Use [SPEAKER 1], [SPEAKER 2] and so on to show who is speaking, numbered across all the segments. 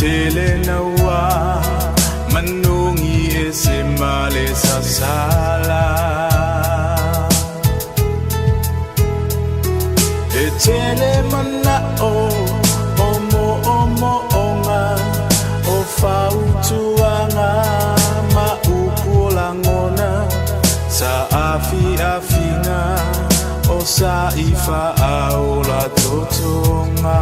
[SPEAKER 1] tele naua manogi e se ma le sasala. E tele mana'o o mo'omo'oga o fautuaga ma upu o lagona sa afiafiga o sa'i fa'aola totoga.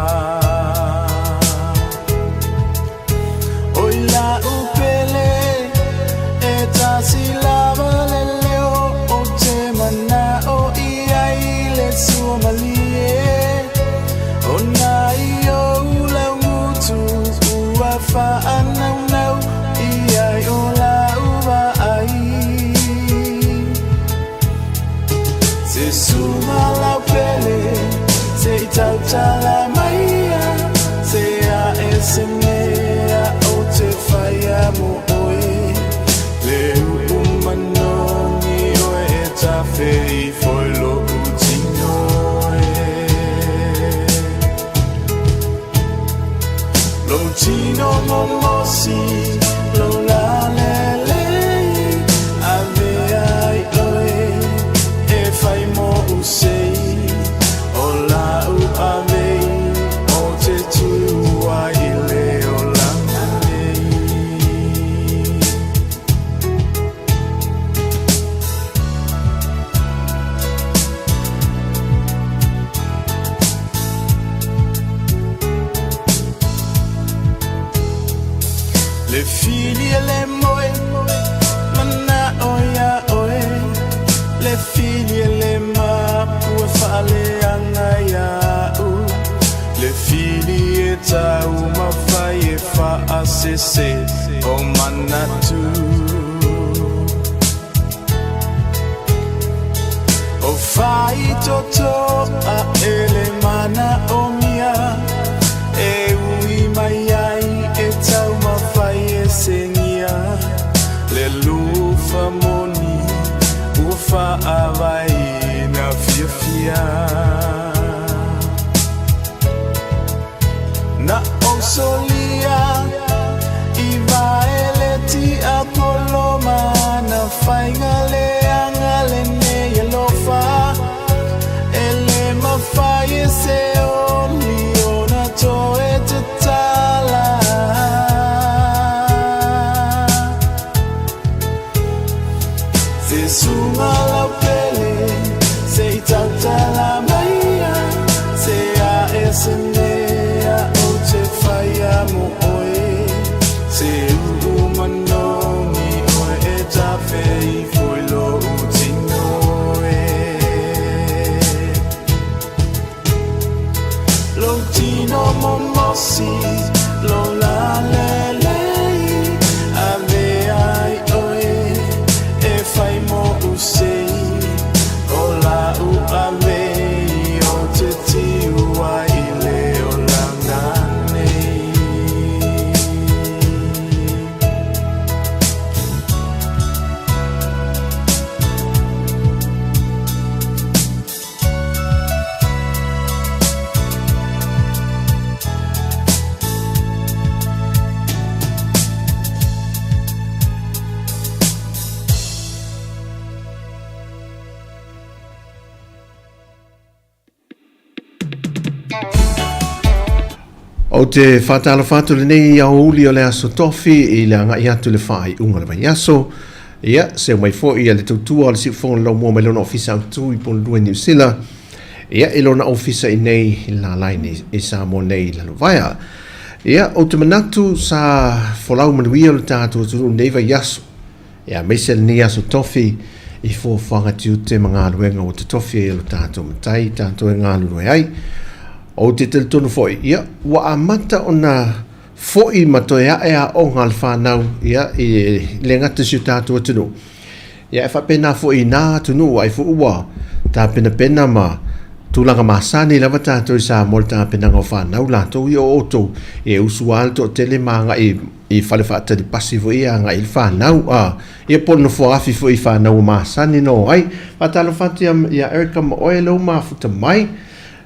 [SPEAKER 1] Oi la'u pele e tasi lava le leo ou te mana'o i ai le sua malie ona i ou laugutu ua fa'anaunau i ai o la'u vaai. Se suga lau pele se i tautala maia se a e se mea ou te faia mo oe le u'u manogi oe e tafe ifo i lo'u tino e. Lou tino momosi lou lalelei avea ai oe e fai mo'u sei o la'u avei o te tiu ai i le olaga nei. Le fili e le moe mana'o iā oe le fili e le mapu e fa'aleaga iā'u le fili e taumafai e fa'asese o manatu o fa'itoto'a e le mana'omia e ui mai ai e taumafai e segia le lufa moni ua fa'avaina fiafia na ou solia i vaeleti apoloma na faiga leaga lenei alofa e le mafai e se oli ona toe tatala. Se suga lau pele se i tautala maia se a e se mea ou te faia mo oe se u'u manogi oe e tafe ifo i lo'u tino e. Lou tino momosi lou lalelei avea ai oe e fai mo'u sei o la'u avei o te tiu ai i le olaga nei.
[SPEAKER 2] Ou te whātalofa atu lenei aoauli o le aso tofi i le agai atu i le faaiuga o le vaiaso. Ia, seu mai foi ia le tautua o le Siufofoga o le Laumua mai lona ofisa autu i Ponalua i Niu Sila, ia i lona ofisa i nei i Lalaini i Samoa nei i Lalovaea. Ia, ou te manatu sa folau manuia lo tatou atunuu nei vaiaso. Ia, aemaise lenei aso tofi i fuafuaga tiute ma galuega ua totofi ai e lo tatou Matai tatou e galulue ai. Ou te talitonu foi, ia, ua amata ona fo'i ma toe a'e aoga a le fanau, ia, i le gata i si o tatou atunuu. Ia, e faapena foi i nā atunuu ai foi ua tapenapena ma tulaga masani lava tatou i Samoa i le tapenaga o fanau latou ia o outou e usu lava le toatele ma agai i fale faatali pasi foi ia agai i le fanau a ia po o le nofoa afi foi i fanau ua masani na o ai. Faatalofa atu ia, ia Erica ma oe lou mafuta mai.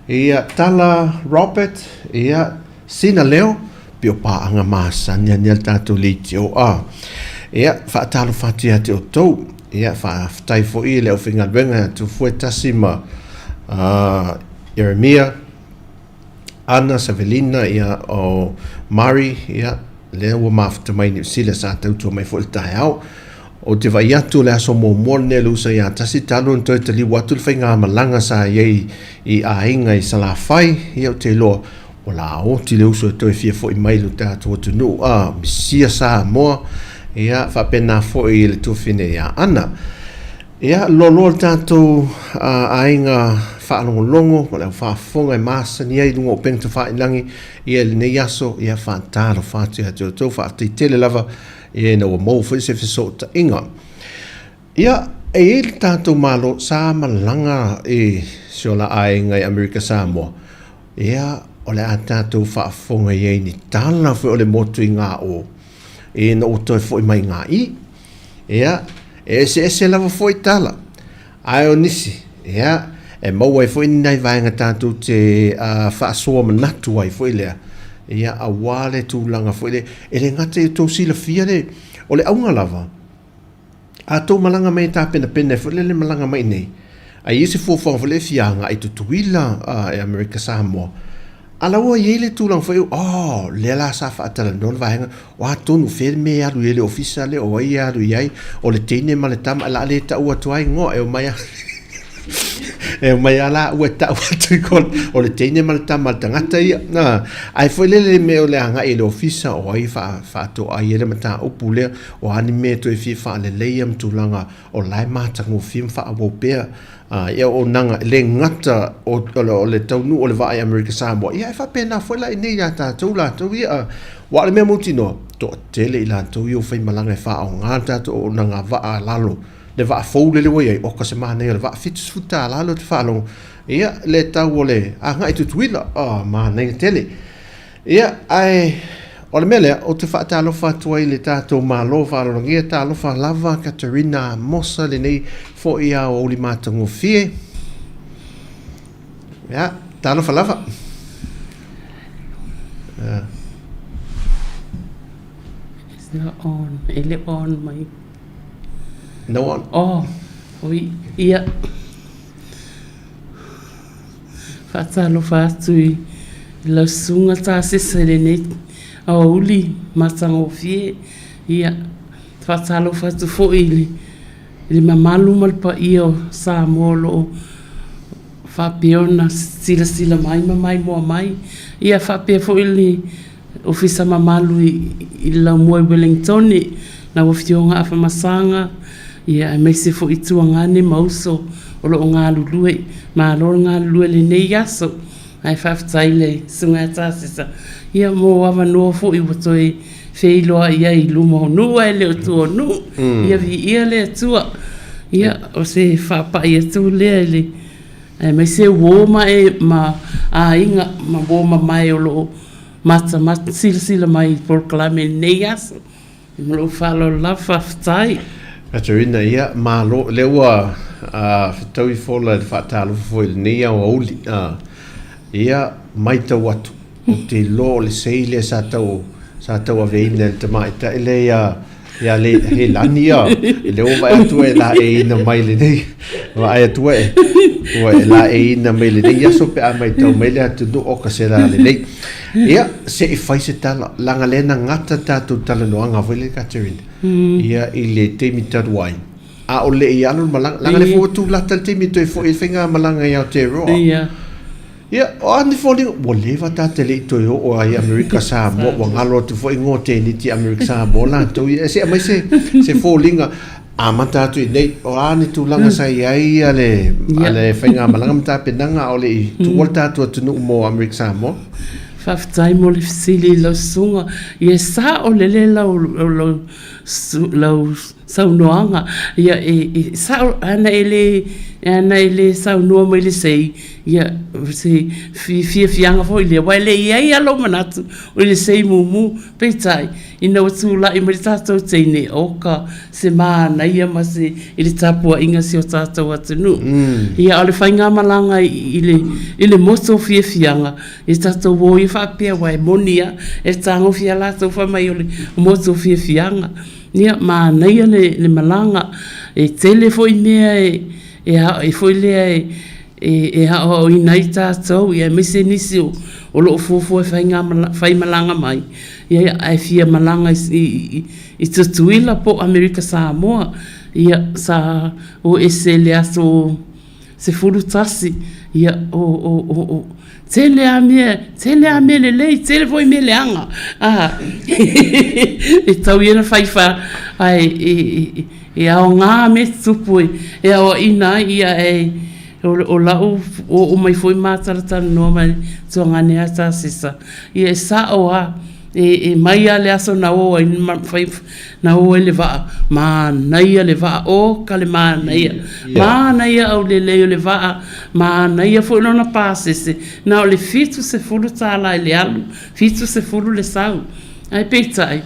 [SPEAKER 2] Ia Tala Robert, ia Sina Leo. Pei o paaga masani a nei a le tatou leitio a. Ia, faatalofa atu ia te outou. Ia, faafetai foi i le aufaigaluega ia Tufuetasi ma Ieremia, Ana, Savelina, ia, o Mari, ia, lea ua mafuta mai Niu Sila sa tautua mai foi i le taeao. Ou te vaai atu o le aso muamua lenei o le usa ia tasi talu ona toe taliu atu le faigamalaga sa i ai i aiga i Salafai, ia ou te iloa ua laoti le uso e toe fia foi mai i lo tatou atunuu, a, misia Samoa, ia, faapena foi i le tuafafine ia Ana. Ia, loaloa le tatou aiga faalogologo ma le au faafofoga e masani ai i luga o upega tafailagi, ia i lenei aso, ia faatalofa atu ia te outou, faafetai tele lava, ia ina ua maua foi se fesootaiga. Ia, e i ai le tatou Malo sa malaga i si o la aiga i Amerika Samoa, ia, o le a tatou faafofoga i ai ni tala foi o le motu i gā o, ina ua toe foi mai gā i. Ia, e eseese lava foi tala, ae o nisi, ia, e maua ai foi ni nai vaega tatou te faasoa manatu ai foi lea, ia, aua le tulaga foi lea, e le gata i outou silafia le, o le auga lava, a tou malaga mai e tapenapena ai foi lea le malaga mai i inei, a i ai se fuafuaga foi lea e fia agai i Tutuila, e Amerika Samoa, A la ua i ai le tulaga foi, oh, lea la sa faatalanoa le vaega, o a tonu, fea le mea e alu i ai le ofisa lea, o ai e alu i ai, o le teine ma le tama, la le tau atu ai igoa, e omai a e omai a la ua e tau atu igoa, o le teine ma le tama a le tagata ia. Na, ae foi lele le mea o le agai i le ofisa, o ai faatoa ai le mataupu lea, o a ni mea e toe fia faaleleia ma tulaga o la e matagofie ma faaauau pea i auaunaga, e le gata o le taunuu o le vaa i Amerika Samoa, ia ae faapena foi la i inei ia tatou latou ia. Aua o le mea mautinoa, toatele i latou ia ua faimalaga e faaaoga le tatou auaunaga vaa a lalo, le vaa fou lele ua i ai, oka se manaia o le vaa $70 lea ou te faalogo, ia le tau o le agai i Tutuila, manaia tele. Ia, ae o le mea lea, ou te faatalofa atu ai i le tatou Malo faaaloalogia, talofa lava Katerina Amosa lenei foi aoauli matagofie. Ia, talofa lava.
[SPEAKER 3] Yeah. It's not on. E le on mai.
[SPEAKER 2] No on.
[SPEAKER 3] Oh, oi, ia. Faatalofa atu i lau susuga Tasese i lenei aoauli matagofie. Ia, faatalofa atu foi i le mamalu ma le paia o Samoa o lo o faapea ona silasila mai ma maimoa mai. Ia faapea foi le Ofisa mamalu i le laumua i Wellingtone, lau Afioga Afamasaga, ia aemaise foi tuagane ma uso o lo o galulue. Malo le galulue i lenei aso, ae faafetai i le Susuga ia Tasesa ia mo avanoa foi ua toe feiloai ai i luma o nuu ae le o tua o nuu. Ia viia le Atua. Ia, o se faapai atu lea i le aemaise uo ma e ma aiga ma uo mamae o lo o matamata silasila mai i polokalame i lenei aso. Ma lou faaaloalo lava, faafetai.
[SPEAKER 2] Katerina, ia, malo, lea ua fetaui fola i le faatalofa foi i lenei aoauli. Ia, matau atu, ou te iloa o le sei lea sa tau, sa tauaveina e le tamaitai lea ia, ia le, he lani ia, lea ua vaai atu e laeiina mai lenei, vaai atu e, ua e laeiina mai lenei aso pe a matau mai le atunuu o ka se la lelei. Ia, se i fai se tala, leaga lea na gata tatou talanoaga foi lea Katerina, ia i le taimi talu ai, a o le i alu le malaga, leaga lea foi ua tulata le taimi e toe foi ai le faigamalaga i Aotearoa.
[SPEAKER 3] Ia.
[SPEAKER 2] Ia, o a ni foliga, ua leva ta te le i toe oo ai i Amerika Samoa, ua galo atu foi igoa teniti Amerika Samoa latou ia. Se aumai se, se foliga, amata atu i inei, o a ni tulaga sa i ai a le, a le faigamalaga ma tapenaga a o le i tuua le tatou atunuu mo Amerika Samoa?
[SPEAKER 3] Faafetai mo le fesili i lau susuga. Ia e sao lelei lau, lau, lau saunoaga. Ia, e, e sa'o, ana e le, ana e le saunoa mai le sei, ia, se fiafiaga foi lea, aua e le i ai lava lou manatu i le sei mumu. Peitai, ina ua tulai mai le tatou teine, oka se manaia ma se, i le tapuaiga a si o tatou atunuu. Ia, a o le faigamalaga i le, i le motu o fiafiaga, Ia tatou o ia faapea aua e moni lava, e tagofi lava latou fai mai o le motu o fiafiaga. Ia, manaia le malaga, e tele foi mea e foi lea e aoaoina ai tatou, aemaise nisi o lo o fuafua e faimalaga mai, ae fia malaga i Tutuila po o Amerika Samoa. Ia, sa o ese i le aso 11, ia, o, o, o, o, tele lava mea, tele lava mea lelei, tele foi mea leaga, a, e tau ia ina fai fa, ae e, e, e aoga mea tutupu e, e aoaina ai, ia, e, o, o lau oo mai foi ma talatalanoa ma le tuagane ia Tasesa, ia e sao lava. E mai lava le aso na o ai, na o ai le vaa, manaia le vaa, oka le manaia, manaia aulelei o le vaa, manaia foi lona pasese, na o le $70 i le alu, 70 le sau. Ae peitai,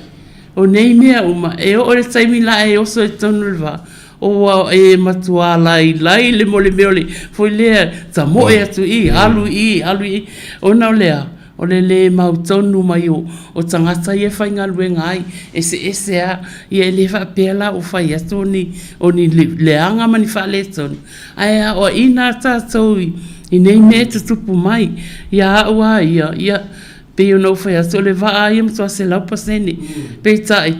[SPEAKER 3] o nei mea uma, e oo i le taimi la e oso ai i totonu o le vaa, ua e matua lailai le mo le mea o le foi lea, tamoe atu i i, alu i i, alu i i, ona o le a? O le lē mautonu mai o o tagata ia e faigaluega ai, eseese a, ia e le faapea la ua fai atu o ni o ni leaga ma ni faaletonu, ae aoaiina a tatou i i nei mea e tutupu mai. Ia a'u a ia, ia pei ona ou fai atu o le vaa a ia e matua 100%. Peitai,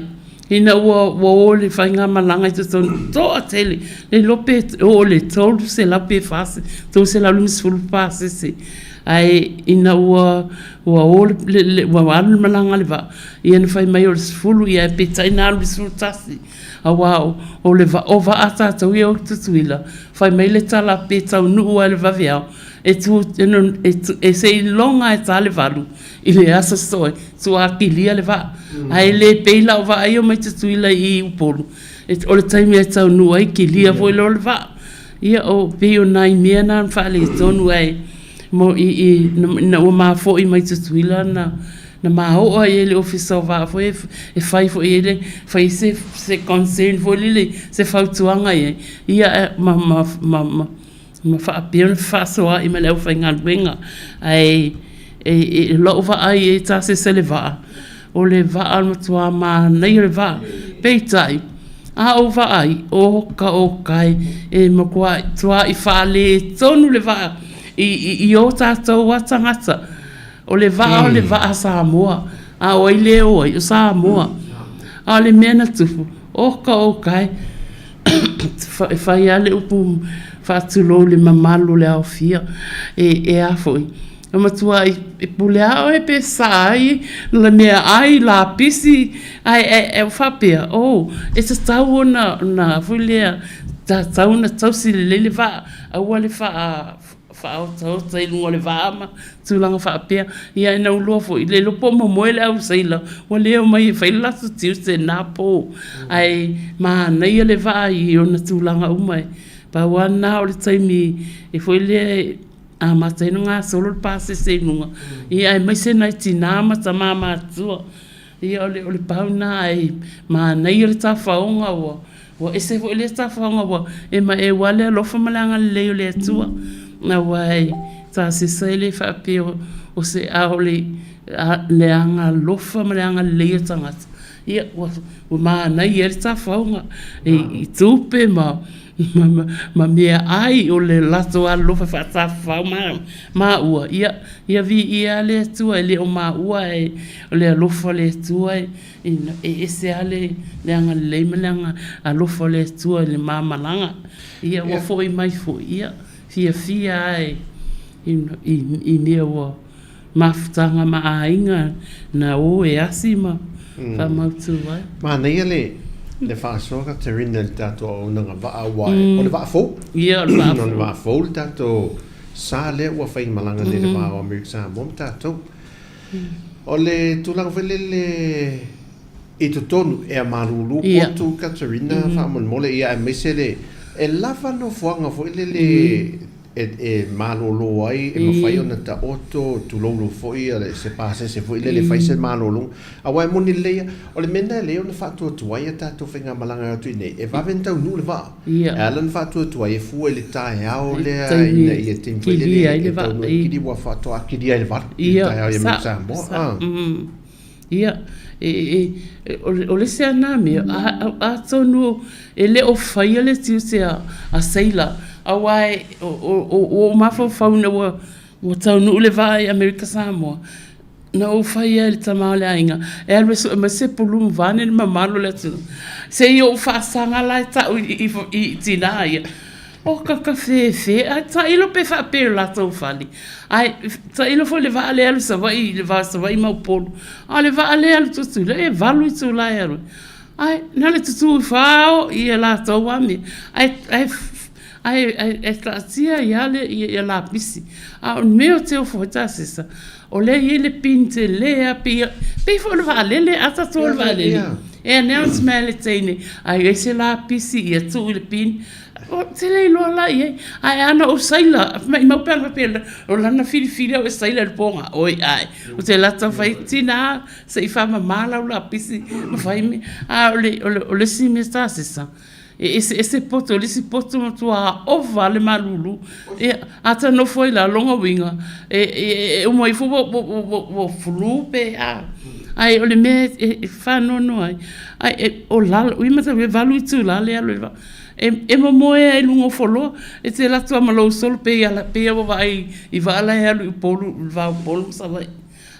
[SPEAKER 3] ina ua ua o le faigamalaga i totonu, toatele, le iloa pe oo i le 300 pe 400, 350 pasese. Ae ina ua ua o le le ua alu le malaga a le vaa, ia na fai mai o le 10 ia ae peitai na alu i le 11. Aua o o le vaa o vaa a tatou ia o Tutuila, fai mai le tala pe taunuu lava i le vaveao, e tu e seiloga lava e ta le 8 i le aso soe faatoa kilia le vaa. Ae le pei la o vaa ia e omai Tutuila i Upolu, o le taimi e taunuu ai kilia foi loa le vaa. Ia, o, pei o nai mea na na faaletonu ae mo i, i, ina ua ma foi mai Tutuila na, na ma oo ai i le Ofisa o Vaa foi e fai foi i ai le, fai ai se, se concern foi lele, se fautuaga i ai, ia, ma, ma, ma, ma, ma faapea ona fefaasoaai ma le aufaigaluega. Ae, e, e, o lau vaai e tasese le vaa, O le vaa matua manaia le vaa. Peitai, a ou vaai, oka oka e, e matua tua'i faaletonu le vaa i, i, i o tatou a tagata. O le vaa o le vaa Samoa, a o ai le o ai, o Samoa. A o le mea na tupu, oka oka e, e fai lava le upu faatulou i le mamalu o le aofia, e, e a foi, E matua e pule lava oe pe saa ai le meaai, lapisi, ae e faapea, oh, e tatau ona, ona foi lea, tatau ona tausi lelei le vaa, aua le faaotaota i luga o le vaa ma tulaga faapea. Ia ina ua iloa foi, le iloa po o momoe le au seila, ua le omai e fai le latou tiute i lena po. Ae manaia le vaa i ona tulaga uma. Pau lava lena o le taimi e foi lea amata ai ona gasolo le pasese i luga, ia aemaise nai tina ma tama matutua. Ia o le o le pau lena ae manaia le tafaoga ua ua ese foi lea tafaoga ua emaeu lava le alofa ma le agalelei o le Atua. Aua e tasese e le faapea o se a o le le agalofa ma le agalelei o tagata, ia ua ua manaia ai le tafaoga i tupe ma ma meaai o le latou alolofa e faatafafao maua, ia, ia viia le Atua, e le o maua ae o le alofa o le Atua e ese lava le agalelei ma le alofa o le Atua i le ma malaga. Ia ua foi mai foi, ia, fiafia lava i mea ua mafutaga ma aiga na o e asi ma faamautu ai.
[SPEAKER 2] Manaia le le faasoa Katerina i le tatou auaunaga vaa aua o le vaa fou.
[SPEAKER 3] Ia o le vaa fou.
[SPEAKER 2] O le vaa fou le tatou sa lea ua faimalaga nei i le va o Amerika Samoa ma tatou. O le tulaga foi lele. I totonu, e a malūlū potu Katarina faamolemole, ia aemaise le, e lava nofoaga foi lele e malōlō ai, e mafai ona taoto, tuloulou foi se pasese foi lele e fai se malōlōga. Aua e moni lelei lava, o le mea lena e lelei ona faatuatua ai a tatou faigamalaga e o atu i nei, e vave ona taunuu le vaa. E ala ona faatuatua ai, e fua i le taeao lea ina ia taimi foi lele e taunuu ai, kili ua faatoa kilia ai le 8 i le taeao ia mai Samoa.
[SPEAKER 3] Ia, o le isi lava na mea, atonu e le o faia le tiute a seila, aua ua ou mafaufau ina ua taunuu le vaa i Amerika Samoa, na ou fai ai i le tama o le aiga e alu e sue mai se pulumu vaeane le mamalu o le atunuu, se i ou faasaga la e tau i tina ia. O ka kafefe, ae tailo pe faapea i lo latou fale. Ae tailo foi i le vaa lea e alu i Savaii, i le va o Savaii ma Upolu. A o le vaa lea e alu i Tutuila, e 8 itula e alu ai. Ae na o le tutu ifo lava o latou lava mea, ae taatia ai lava ia lapisi. A o le mea ou te ofo ai Tasesa, o lea e i ai le pin tele lava, pei foi o le vaalele, a tatou o i le vaalele, e announce mai lava e le teine, a i ai se lapisi ia tuu i le pin. Ou te le iloa la i ai. Ae a na ou saila, maumau pe ana faapea o lana filifili au e saila i le po oi ae. Ou te alu atu fai, tina, se i faamama lau lapisi ma fai mea. A o le isi mea tasesa, e eseese poto, o le isi poto e matua ova lava le malulu. Ia, a ta nofo ai la, o lona uiga, e uma ifo ua flu pe a. Ae o le mea e faanoanoa ai, ae o lalo, ui mataulia e 8 itula le alu ai i le vaa. E momoe ai i luga o foloa, e te alu atu lava ma lou solo pei lava ua vaai i vaa la e alu i Upolu, i le va o Upolu ma Savaii.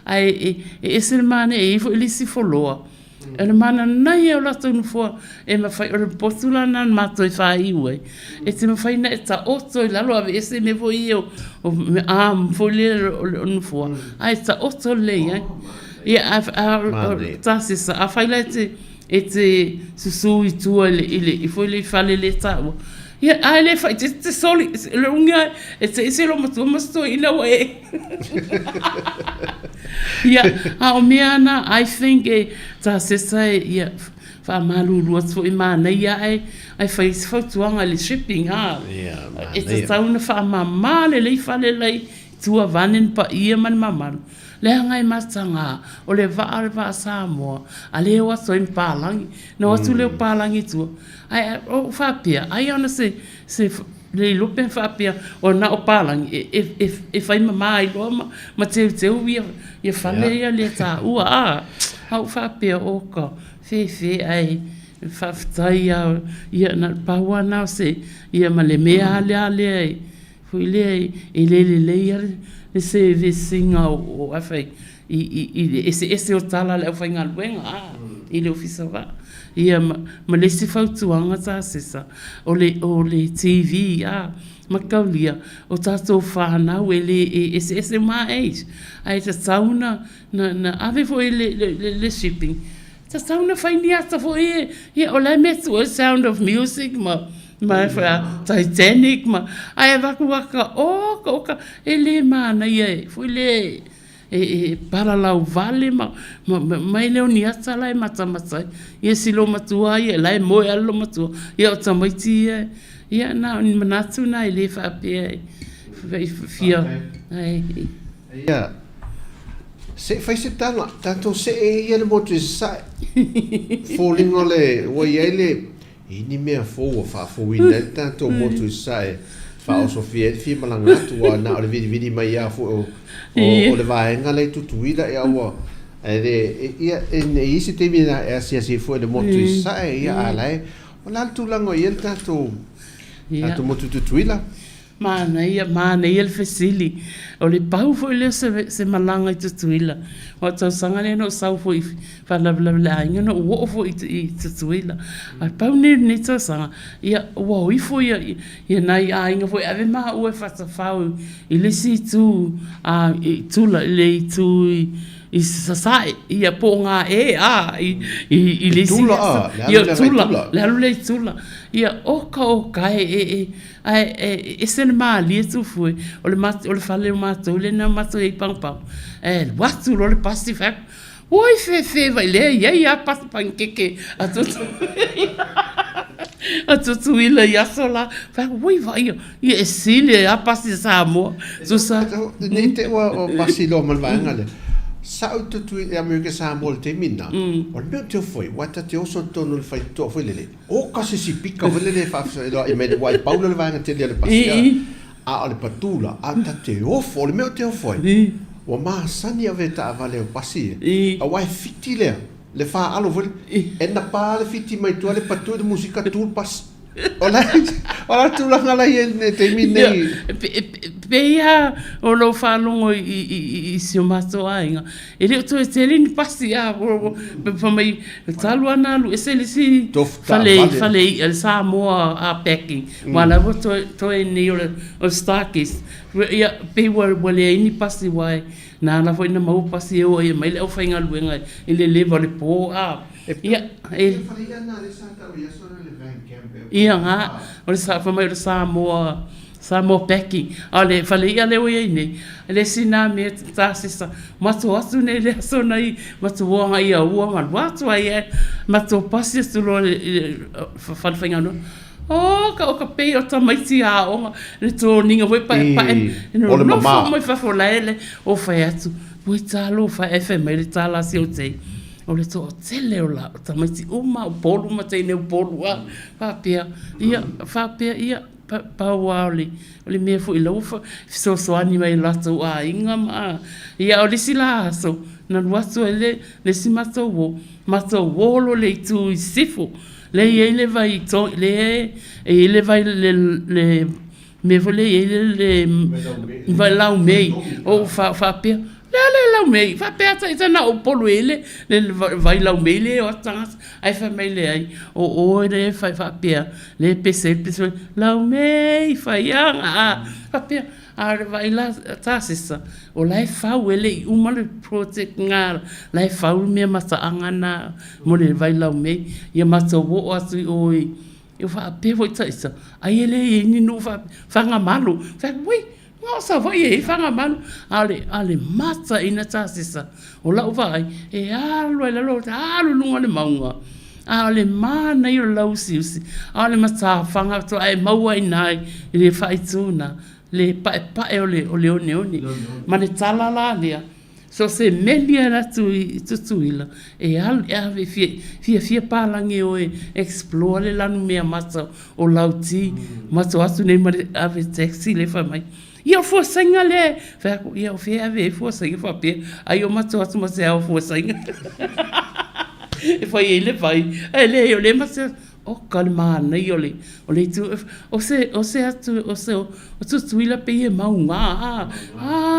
[SPEAKER 3] Ae e ese le manaia, e i ai foi le isi foloa, o le mananaia o latou nofoa e mafai, o le potu la lena na matou e faaiu ai, e te mafai ona e taoto i lalo aveese mea foi ia o arm foi lea o le nofoa, ae taoto lelei ai. Ia, a o le tasesa, afai la e te e te susu i tua i le i foi le fale le taua ia ae le fai te te soli le uga e te ese lo matua ma se toeaina ua e ia a o mea na I think e tasesa e ia faamalulu atu foi manaia ae ae fai se fautuaga i le shipping a e tatau ona faamama lelei fale la i tua vaeane le paia ma le mamalu Leaga e mataga, o le vaa o le vaa Samoa, a lea e o atu ai ma palagi. Na o atu lea o palagi i tua, ae ou faapea, ai ona se, se le iloa pe faapea o na o palagi e fai mama ai loa ma, ma teuteu ia, ia fale ia lea taua a. A ou faapea, oka, fefe ae faafetai lava, ia na o le pau lava lena o se, ia ma le mea lava lea e, Foi lea e le lelei lava le service ina o a fai i le eseese o tala a le aufaigaluega a i le Ofisa Vaa. Ia ma le isi fautuaga Tasesa, o le o le TV a mataulia o tatou fanau e le e eseese uma lava age ae tatau ona ave foi le shipping Tatau ona fai ni ata foi ia, ia o le a le mea e tuu ai Sound of Music ma ma Titanic ma ae avatu ata oka oka e le manaia e foi lea e palalau vale ma ma e le o ni ata la e matamata ai. Ia si loomatua lava ia la e moe lava le loomatua ia o tamaiti ia ia na o ni manatu na e le faapea e fia ae
[SPEAKER 2] Ia, se i fai se tala, tatou see ia le motu i Sasae. Foliga o le, ua i ai le, i ni mea fou ua faafouina ai le tatou motu i Sasae, faaosofia ai le fia malaga atu, aua na o le vilivili mai lava foi o, o, o le vaega lea i Tutuila, ia ua, e le, ia, e, e i ai se taimi e asiasi ai foi i le motu i Sasae, ia, a o la e, o le a le tulaga o i ai le tatou, tatou motu i Tutuila?
[SPEAKER 3] Manaia, manaia le fesili. O le pau foi lea o se, se malaga i Tutuila. Aua o le tausaga lea na ou sau foi i faalavelave i le aiga na ou oo foi i Tutuila. Ae pau lenei o lenei tausaga, ia ua o ifo ia, ia nai aiga foi e ave maua e fatafao i le isi itu a i Tula, i le itu i i Sasae, ia po o Gae a i, i, i le isi
[SPEAKER 2] Tula a, le alu lea i Tula.
[SPEAKER 3] Le alu lea i Tula. Ia oka oka e, e, e, Ae e ese le malie Tufue, o le o le fale o matou lea na matou i ai i Pagopago, ae alu atu loa le pasi fai atu, Oi fefe vai lea i ai a pasi panikeke a Tutuila a Tutuila i aso la. Fai atu, oi vaaia, ia e sili a pasi a Samoa. Tusa.
[SPEAKER 2] Ne i te ua o pasi loa ma le vaega lea. Sa ou Tutuila i Amerika Samoa i le taimi lena, o le mea ou te ofo ai, aua ta te oso i totonu o le faitotoa foi lele, oka se sipika foi lele e faafesoaai mai aua e paula le vaega tele o le pasi. A o le patula, a ta te ofo, o le mea ou te ofo ai, ua masani ave e taavale o pasi ia, aua e fiti lea, le faalo foi lea, e napa le fiti mai tua le patu i le musika tu le pasi. O le a tulaga la i ai i le taimi lenei?
[SPEAKER 3] Pei lava o lou faalogo i si o matou aiga, e le o toe tele ni pasi, a fai mai, talu lava ona alu ese le isi fale i'a, le Samoa Packing, Aua la ua toe nei o le Starkist, ia pei ua leai ni pasi aua na ala foi ona maua pasi e o ai e aumai le aufaigaluega i le leva o le po a. Ia, e. Ia ga, o le fai mai o le Samoa, Samoa Packing. A o le fale i'a lea ua i ai nei, le isi lena mea tasisa, matou o atu nei i le aso nei, matou o agai ia ua ma alu atu ai lava, matou pasi atu loa i le falefaigaluega. Oh, ka o ka pei o tamaiti aoga, le toniga foi paepae,
[SPEAKER 2] e o le
[SPEAKER 3] nofo mai fafo la e le o fai atu, ui talofa e fai mai le tala a si ou tei, o le toatele o la o tamaiti uma o Upolu ma teine Upolu a, faapea, ia, faapea, ia, pau lava o le, o le mea foi la ua fesoasoani mai i latou aiga ma, ia, a o le isi la aso, na alu atu ai le isi matou uo, matou uo loa i le itu i sisifo, Lea e i ai le vai to, lea e i ai le vai le le mea foi lea e i ai le le vai laumei. Ou faapea, o le a le laumei? Faapea ata ita na o Upolu e i ai le le vai laumei lea e o atu tagata. Ae fai mai leai, o oe lea e fai faapea, lea e pese ai le pese laumei faiaga a. Faapea, a o le vaai la tasesa, o la e fau e le i uma le project lena, la e fau le mea mataaga lena mo le vai laumei. Ia matou oo atu i o i, ia faapea foi ta ita, ai e le i ai ni nuu faapea, Fagamalo. Fai atu, ui, na o Savaii e i ai Fagamalo. A o le, a o le mataina tasesa, o lau vaai, e alu lava i lalo, alu i luga o le mauga, a o le manaia o le lauusiusi, a o le matafaga faatoa e maua ai i ina i le faaitu lena le paepae o le o le oneone. Ma le tala la lea, so o se meli e alu atu i Tutuila, e alu e ave fiafia palagi e o e explore le lanumea mata o Lauti, matou atu nei ma le ave taxi lea fai mai, ia o fuasaina lea. Fai atu, ia o fea e ave ai fuasaina faapea, ai o matou atu ma se ao fuasaina e fai ai le vai, ae leai o lea ma te Oka le manaia o le o le itu o se o se atu o se o Tutuila pei e mauga a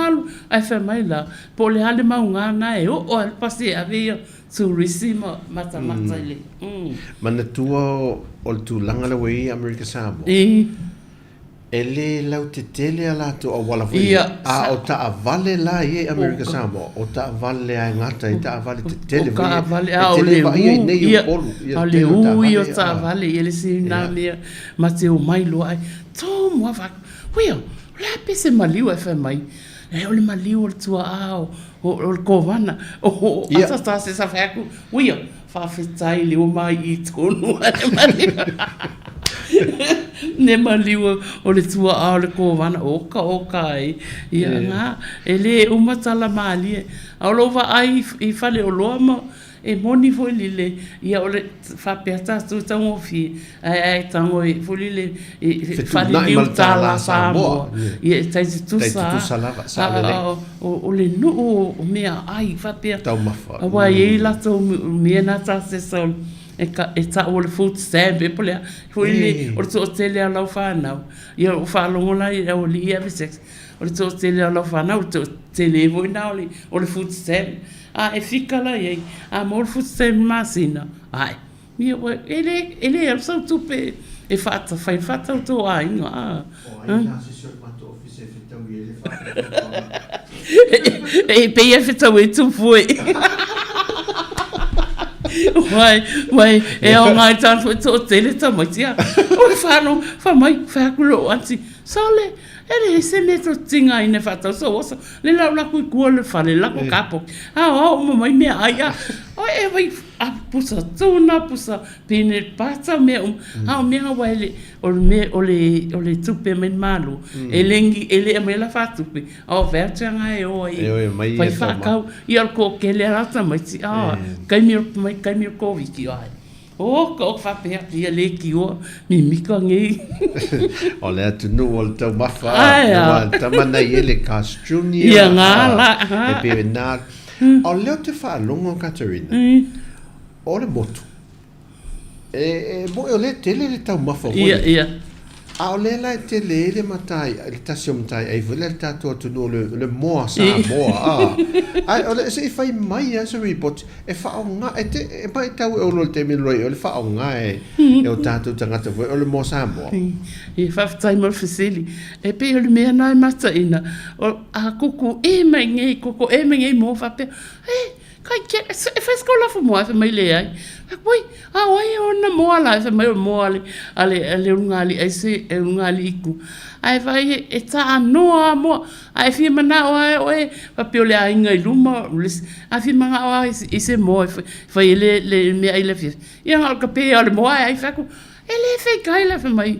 [SPEAKER 3] alu ae fai mai la po o le a le mauga na e oo lava le pasi e ave ia turisi ma matamata i le.
[SPEAKER 2] Manatua o le tulaga lea ua i ai Amerika Samoa. E le lautetele a latou auala foi lea, a o taavale la ia i Amerika Samoa, o taavale lava e gata ai taavale tetele foi ia, e te le vaaia i inei i Upolu
[SPEAKER 3] ia le tele o taavale. A o le ui o taavale, ia le isi lena mea ma te omai loa ae tomo lava fai atu, uia, o le a pe se maliu ae fai mai, e o le maliu o le tuaa o le kovana, o ata se sa fai atu, uia, Faafetai le oma i tonu a le maliu. Ne maliu o le tuaa o le kovana, oka oka ai. Ia nga, e le uma tala malie. A o lou vaai i faleoloa ma e moni foi lile, ia o le faapea tatou e taugofie, ae a e tago e foi lile e faliliu tala Samoa, ia e tai tutusa
[SPEAKER 2] lava. A
[SPEAKER 3] o le nuu o meaai faapea, aua e i ai latou mea na tasesa e tau o le food stamp ea po o le a, foi lele o le toatele lava o lau fanau, ia ua faalogo la i le aualii ia ave tax, o le toatele lava o lau fanau, o le toatele foi lena o le food stamp. A e fika la i ai, a maua le food stamp i le masina, ae Ia, ua, e le, e le alu sau tupe e faata, fai le faatau tō aiga, a.
[SPEAKER 2] O ai la se isi o le matou ofisa e fetaui ai le faatau
[SPEAKER 3] E pei e fetau ai tupu e. Wai, wai, e ao ngai tāna foi toatele tamaiti a. O le whānau, wha mai, whai aku lou aunty, Sole, E leai se mea e tou te tigaina e faatau sou oso. Le la o lakou i tua o le fale, lako kapoki, aoao uma mai meaai a. Oi e vai a pusa tuna, pusa peanut butter, mea uma. A o mea na ua ele, o le mea, o le, o le tupe mai le Malo, e le ni, e le aumaia la faatupe, a o voucher na e o ai e fai faatau. Ia o le toatele lava o tamaiti, a, taimi o, mai taimi o le Koviti, ai. Oka oka faapea atu ia leitioa mimita nei.
[SPEAKER 2] O le atunuu o le taumafa aua le tama na i ai le Carl's Junior.
[SPEAKER 3] Ia nga la.
[SPEAKER 2] E pei na. O lea ou te faalogo Katerina, o le motu, e moe o lea e tele le taumafa foi.
[SPEAKER 3] Ia, ia.
[SPEAKER 2] A o lea la e tele ai le matai, le tasi o mataiai foi lea a le tatou atunuu o le moa Samoa a. Ae o le, se i fai mai lava se report e faaaoga, e te, e maitau e Olo i le taimi lenei o le faaaoga e, e o tatou tagata foi o le moa Samoa.
[SPEAKER 3] E faafetai mo le fesili. E pei o le mea lena e mataina, o, a kuku e mai nei, koko e mai nei moa faapea, e, Kai ke, e fai se kolafu moa, fai mai leai. Fai atu, oi, a o ai e ona moa la? Fai mai o le moa a le, a le, a le ulugalii ai se, e ulugalii i tua. Ae vaai e, e taanoa lava moa. A e fia manao lava e oe, faapea o le aiga i luma, o le isi, a fia manao lava i se moa e fai ai le, le meaai i le afiafi, ia na o le kape lava o le moa ae ai. Fai atu, e le feitai la, fai mai,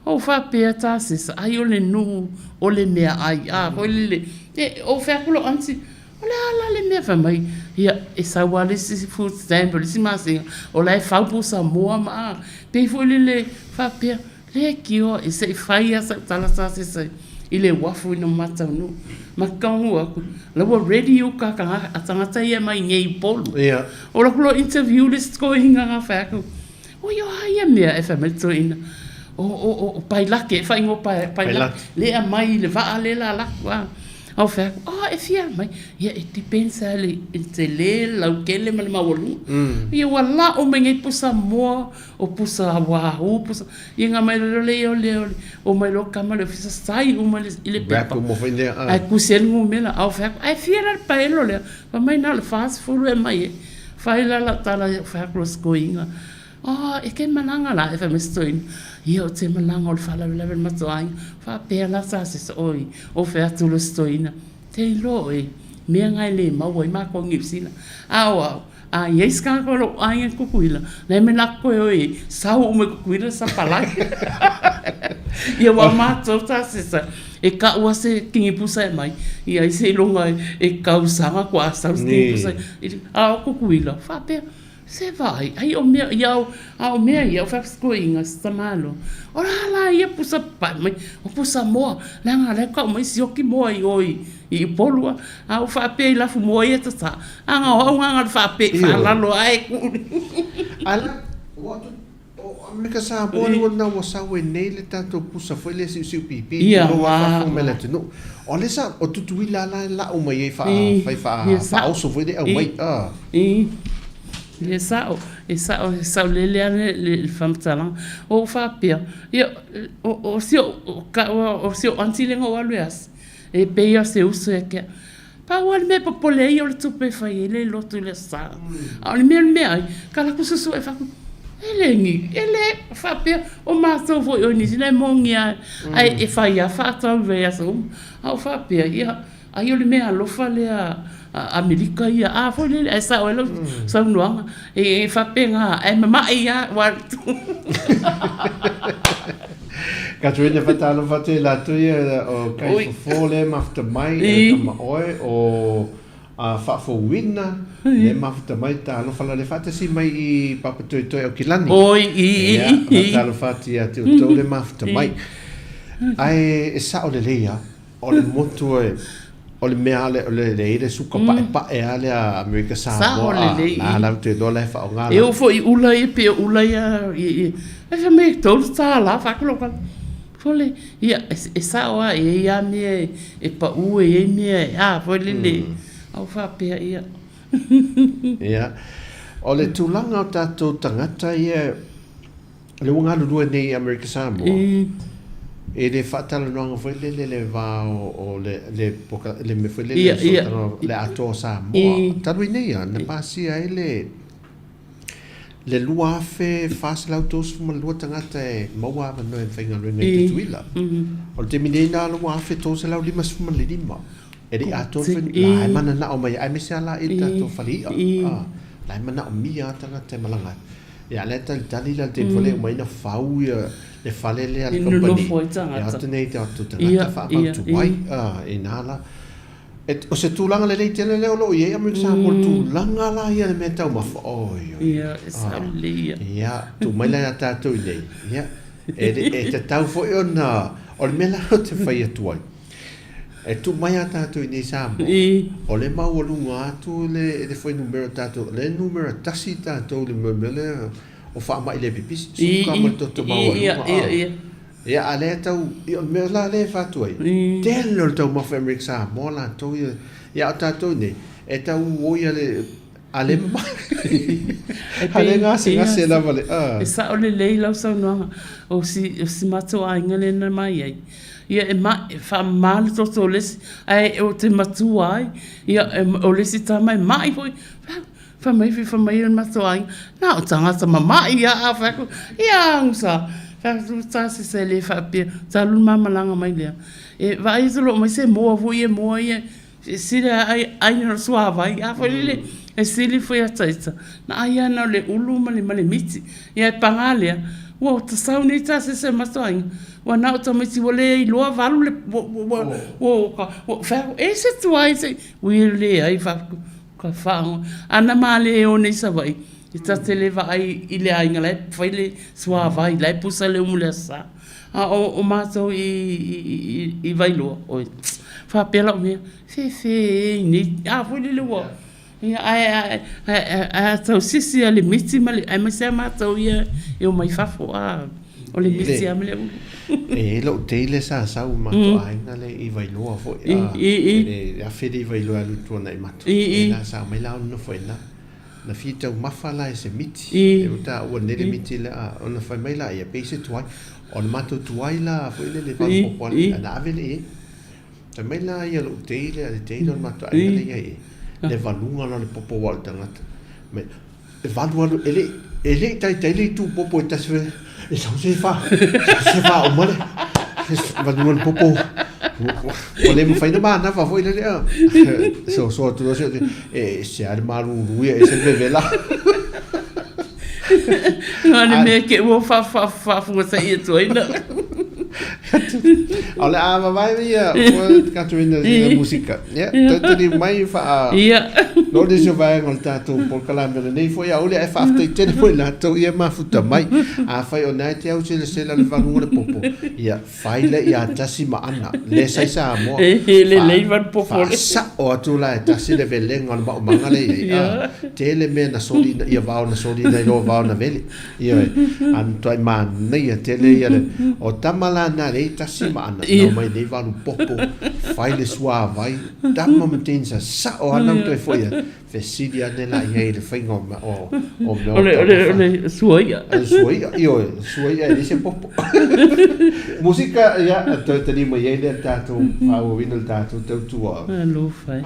[SPEAKER 3] ou faapea tasesa, ai o le nuu o le meaai, a foi lele, e, ou fai atu lou aunty, O le a la le mea fai mai, ia, e sau lava le isi food stamp o le isi masina, o la e fau pusa moa ma a. Pei foi lele faapea, leitioa e se i fai lava sau tala sa sesa i le uafu ina ma taunuu. Ma taunuu atu, la ua ready uka a tagata ia mai nei i Upolu. O la ku interview le isi toeaina na fai atu, Oi o a ia mea e fai mai le toeaina, o, o, o, o Pailate, e faaigoa Pailate, lea e aumai i le vaa lea la alu atu a. A ou fai atu, oh, e fia aumai? Ia, e depends lava i le tele, le lautele ma le maualuga. Ia, ua la'o mai nei pusa moa, o pusa wahoo, pusa, ia na aumai loa lea o le, omai loa tama i le ofisa, sai uma i le pepa.
[SPEAKER 2] Wrap uma foi lea,
[SPEAKER 3] a. Ae tusi ai le numera. A ou fai atu, ae fia la le paelo lea? Fai mai na o le 40 e aumai ai. Fai la lau tala ia fai atu si toeaina, Oh, e te malaga la? E fai mai si toeaina, Ia, ou te malaga o le faalavelave o le matou aiga. Faapea la sa sesa, oi, ou fai atu loa i si toeaina, Te iloa oe, mea na e le maua ai matou i Niu Sila. A o au, a i ai se tagata o lou aiga i Tutuila, na e manatu koe oe i sau uma i Tutuila sapalai. Ia ua matou sa sesa, E kau a se kinipusa e mai, ia ai seiloga e kausaga kua sau se kinipusa a o Tutuila, faapea, se vaai, ai o mea ia, a o mea ia, o fai atu toeaiga se tamaloa, o le a la ia pusa papae mai, o pusa moa, leaga o la e kau mai sioki moa i o i Upolu a, a ou faapea i lafu moa ia tata, a na o au na na o le faapea faalalo ae tuu.
[SPEAKER 2] O Amerika Samoa le ua ua sau ai nei le tatou pusa foi lea siusiu pipi tulou a faafofoga mai le atunuu. O lea sa o Tutuila la e lau mai ai faa fai faa faaoso foi lea aumai a.
[SPEAKER 3] E sao, e sao, e saolele lava le faamatalaga. Ua ou faapea, ia, o si ou, o si ou aunty lea na ou alu e asi, e pei lava o se uso ia te au. Pau lava le mea e popole ai o le tupe e fai ai le lotu i le Aso Sa. A o le mea o le meaai, ka alu atu suesu'e fai atu, e le ni, e le faapea, o matou foi o nisi la e moni lava, ae e fai lava faatau i vaiaso uma. A ou faapea, ia, ai o le meaalofa lea a Amerika ia, a foi lele, ae sao ai lau saunoaga, e faapena, ae mama'i lava, aua
[SPEAKER 2] Katerina faatalofa atu i latou ia o Kaifofo lea e mafuta mai, e tama oe, o Faafouina lea e mafuta mai, talofa la le faatasi mai i Papatoetoe Aukilani.
[SPEAKER 3] Oi, i, i,
[SPEAKER 2] i. Faatalofa atu ia te outou le mafuta mai. Ae e sao lelei lava. O le motu e, o le mea lea, o le leai le suka paepae lava lea a Amerika
[SPEAKER 3] Samoa. Sao lelei.
[SPEAKER 2] La la ou te iloa la e faaaoga.
[SPEAKER 3] E oo foi i ula ia, pei o ula ia, e fai mai e $3, fai atu lau tala, sole, ia e sao lava, e i ai lava mea e pau, e i ai mea e a foi lele, a ou faapea, ia.
[SPEAKER 2] Ia, o le tulaga o tatou tagata ia, O lea ua galulue nei i Amerika Samoa, i le faatalanoaga foi lele le va o le, le, le mea foi lele le Atoa o Samoa. Talu ai nei lava, na pasia ai le, le 2,432 tagata e maua avanoa e faigaluega i Tutuila. O le taimi nei na o le 1,355. E le i atoa le fai, la e mananao mai aemaise lava la i le tatou fale i'a. La e manaomia lava tagata e malaga ai. Ia a o lea e talitali la i le taimi foi lea e uma ai ona fau ia le fale lea a le kamupani e o atu nei tatou tagata faamautu ai. Ina la. O se tulaga lelei tele lea o lo o i ai Amerika Samoa, le tulaga la ia i le meataumafa, oi oi.
[SPEAKER 3] Ia, e sao lelei ia.
[SPEAKER 2] Ia, tuu mai la ia tatou i inei, ia, e tatau foi ona, o le mea la ou te fai atu ai, e tuu mai ia tatou i inei i Samoa, o lea e maualuga atu le fuainumera o tatou, o lea e numera tasi tatou i le mea lea o faamai le pipisi, suka ma le toto maualuga. Ia, a o lea e tau, ia o le mea la lea e fai atu ai, tele o le taumafa e Amerika Samoa latou ia, ia a o tatou i inei, e tau oi a le, a le mama, a le gasegase lava le,
[SPEAKER 3] a. E sao lelei lau saunoaga, o si, o si matou aiga lea na mai ai, ia e ma, e faamama le toto o le isi, ae ou te matua ai, ia o le isi tama e mai foi, Fai mai, fai mai le matou aiga, na o tagata mama'i a, a fai atu, ia agusa, fai atu tasese e le faapea, talu le ma malaga mai lea. E vaai atu loa mai se moa foi ia moa ia, e sili a ai ai na o le suavai, a foi lele, e sili foi ata ita, na ai lava na o le ulu ma le ma le miti. Ia e paga lea, ua tasau nei tasese o le matou aiga, ua na o tamaiti ua le iloa valu le, ua, ua, ua, ua, fai atu, e se tuai se i, ui e leai, fai atu, Ka fagoa. Ana ma le o nei Savaii, e ta te le vaai i le aiga la e fai le suavai, la e pusa le umu i le Aso Sa. A o matou i Vailoa, oi, faapea lau mea, fefe e i nei, a foi lele ua, ia, ae, ae, ae a tau sisi lava i le miti ma le, aemaise lava matou ia e omai fafo, a. O le miti lava ma le ulu.
[SPEAKER 2] E i ai lou teile sa sau i matou aiga lea i Vailoa foi, a, i le afe lea i Vailoa e alu i Tuanaimato, e la sa omai la ona nofo i ina. Na fia taumafa la i se miti, e ua taua nei le miti lea, a, ona fai mai laia, pei se tuai. O le matou tuai la foi lele faaopoopo ane, ona ave lea i ai. Fai mai la ia lou teile, a le teile o le matou aiga lea i ai, le valuga la o le popo aua o le tagata. Mai, E valu alu, e le, e le i taitai le itu popo e tasi foi, e sau se fa, se fa uma le, valu alu popo, ua le mafai ona manava foi lele a. Soso atu loa si e se a le malulu ia e se vevela.
[SPEAKER 3] Na o le mea ke ua faafuasa'i atu ai na.
[SPEAKER 2] O le a vavae ia ua Katerina i musika. Ia, tautali mai faa
[SPEAKER 3] Ia.
[SPEAKER 2] No nisi o vaega o le tatou polokalame o lenei foi aoauli ae faafetai tele foi latou ia mafuta mai. Afai o lena e te au selesele le valuga o le popo, ia fai lea ia tasi ma Ana, le sa i Samoa.
[SPEAKER 3] E lelei valu popo le.
[SPEAKER 2] Faasao atu la e tasi le velega o le maumaga lea i ai. A, tele mea na soli ia vao na soli nai lo vao na vele. Ioe, a na matuai manaia tele ia le, o tama la na leai tasi ma ana, na omai nei valu popo, fai le suavai, tama ma teine sa sao ana ua toe foi atu, fesili ane la i ai i le faiga o o o mea
[SPEAKER 3] o tama fa. O le sua i'a.
[SPEAKER 2] O le sua i'a, ioe, sua i'a e leai se popo. Musika, ia, toe tali mai ai lea le tatou faaauauina le tatou tautua.
[SPEAKER 3] Alofa e.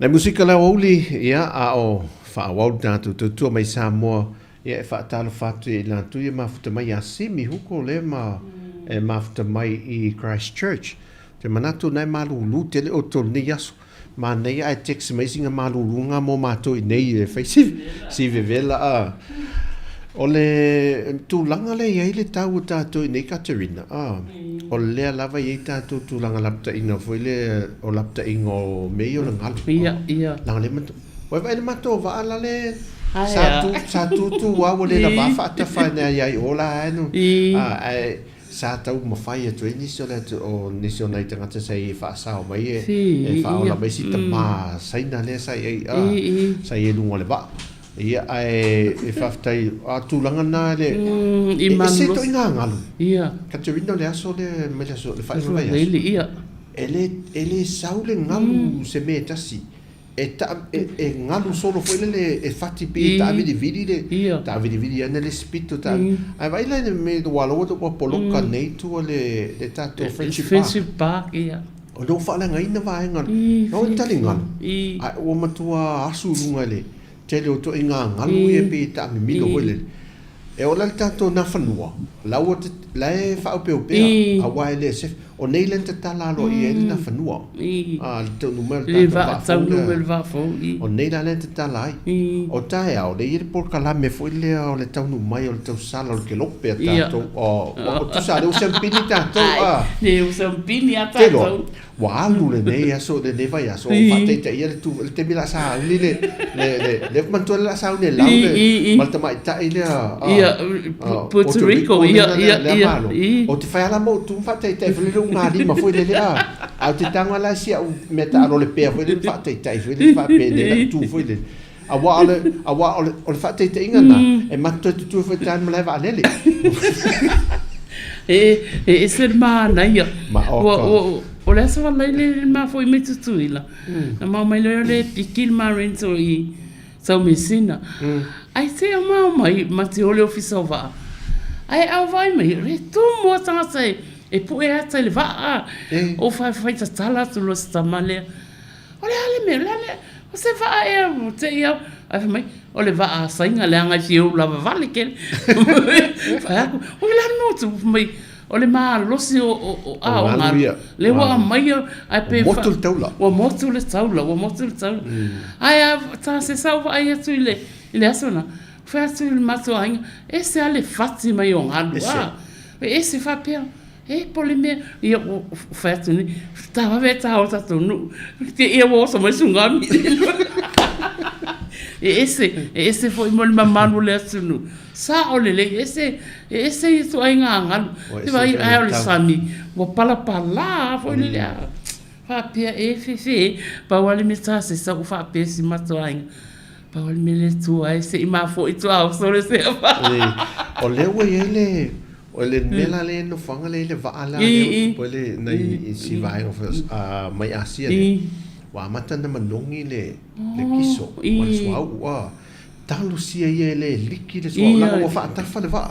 [SPEAKER 2] Nai musika le aoauli, ia, a o faaauau le tatou tautua mai Samoa, ia, e faatalofa atu i latou ia mafuta mai ia Simi Huko lea ma e mafuta mai i Christchurch. Ou te manatu na e malūlū tele outou i lenei aso. Manaia ae text mai sina malūlūga mo matou i nei e fai si, si vevela a. O le tulaga lea i ai le tau o tatou i nei Katerina, a, o lea lava e i ai tatou tulaga lapataiga foi lea o lapataiga o mea ia o le galu.
[SPEAKER 3] Ia, ia.
[SPEAKER 2] Leaga lea matou, ua e vaai i le matou vaa la le sa tu, sa tutu lava ua le lava faatafa ai i o la e no. A, ae Sa taumafai atu ai nisi o le atu, o nisi o nai tagata sa i ai faasao mai e, e faaola mai si tamā Saina lea sa i ai, a, sa i ai i luga o le vaa. Ia, ae e faafetai, a tulaga na le, e ese ituaiga galu. Katerina, o le aso lea mai le aso, le faaiuga o le vaiaso, e le, e le sau le galu se mea e tasi. E ta, e, e galu solo foi lele e fati pei e taavilivili le,
[SPEAKER 3] Ia.
[SPEAKER 2] taavilivili ane le isi pito ta, ae vaai la i le mea ua loa ua poloka nei tua le, le tatou Friendship Park.
[SPEAKER 3] Friendship Park, ia.
[SPEAKER 2] O lea ua faaleagaina vaega,
[SPEAKER 3] I,
[SPEAKER 2] na o le taligalu,
[SPEAKER 3] I.
[SPEAKER 2] ae ua matua asu i luga i le tele o ituaiga galu ia pei e taamimilo foi lele. E oo la i le tatou Nafanua, la ua te, la e faaopeopea, aua e le safe. O nei lea na tatala aloaia ai le Nafanua, a, le taunuu mai o le tatou vaa fou lea.
[SPEAKER 3] Le vaa fou, i.
[SPEAKER 2] O nei la lea na tatala ai. O taeao, lea e i ai le polokalame foi lea o le taunuu mai o le tausala o le kelope a tatou, o, o tusa lea ua siampini tatou, a.
[SPEAKER 3] Lea ua siampini lava tatou.
[SPEAKER 2] Te iloa, Ua alu lenei aso, lenei vaiaso, o faataitaia le tu, le taimi o le a sauni le, le, le, le manatua le a sauni e lau le, ma le tamaitai lea,
[SPEAKER 3] a,
[SPEAKER 2] Puerto Rico, lea, lea, lea malo. Ou te fai lava la ma ou tu ma faataitai foi lele ugalima foi lele, a, ae ou te tago lava la i si au mea taalo lepea foi lele ma faataitai foi lele faapenei lau tu foi lele. Aua o le, aua o le, o le faataitaiga lena, e matou toe tutui foi i tai i le malae vaalele.
[SPEAKER 3] E, e ese le manaia.
[SPEAKER 2] Ma oka.
[SPEAKER 3] Ua, ua, o le aso valai le le mafoi mai Tutuila. Na mau mai lea o le piki le ma rental i Taumeasina. Ai te o mau mai ma te o le ofisa o vaa. Ai au vai mai, le tumu a tagata e, e pue ata i le vaa. O whai, whai tatala atu loa se tama lea. O le a le mea, o le a le, o se vaa ea ua te i au. Ae fai mai, o le vaa a Saina leaga e fia ula vavale kele. Fai atu, o le a le mea ua tupu? Fai mai, o le malosi o, o, o, a, o galu ia. Lea ua aumaia, ae pe
[SPEAKER 2] Ua motu le taula.
[SPEAKER 3] Ua motu le taula, ua motu le taula. Ae a ta se sa ou vaai atu i le, i le aso lena, fai atu i le matou aiga, ese lava le fati mai o galu, a. E ese faapea. E po o le mea, ia ua fai atu nei, ta vave e ta o tatou nuu, te ia ua oso mai tsunami. E ese, e ese foi mo le mamalu o le atunuu. Sao lelei, e ese, e ese ia ituaiga galu. Te vaai ae o le sami, ua palapala foi lele a. Faapea e fefe, pau lava le mea ta se sau faapea si matou aiga. Pau lava le mea le tua ai, se i mafo'i tuaoso le sefa.
[SPEAKER 2] O lea ua i ai le O le mea la lea e nofoaga lea i le vaa la lea po le nai si vaega mai Asia lea, ua amata ona manogi le le kiso ma le suauu a talosia ia e le liki le suauu leaga ua faatafa le vaa.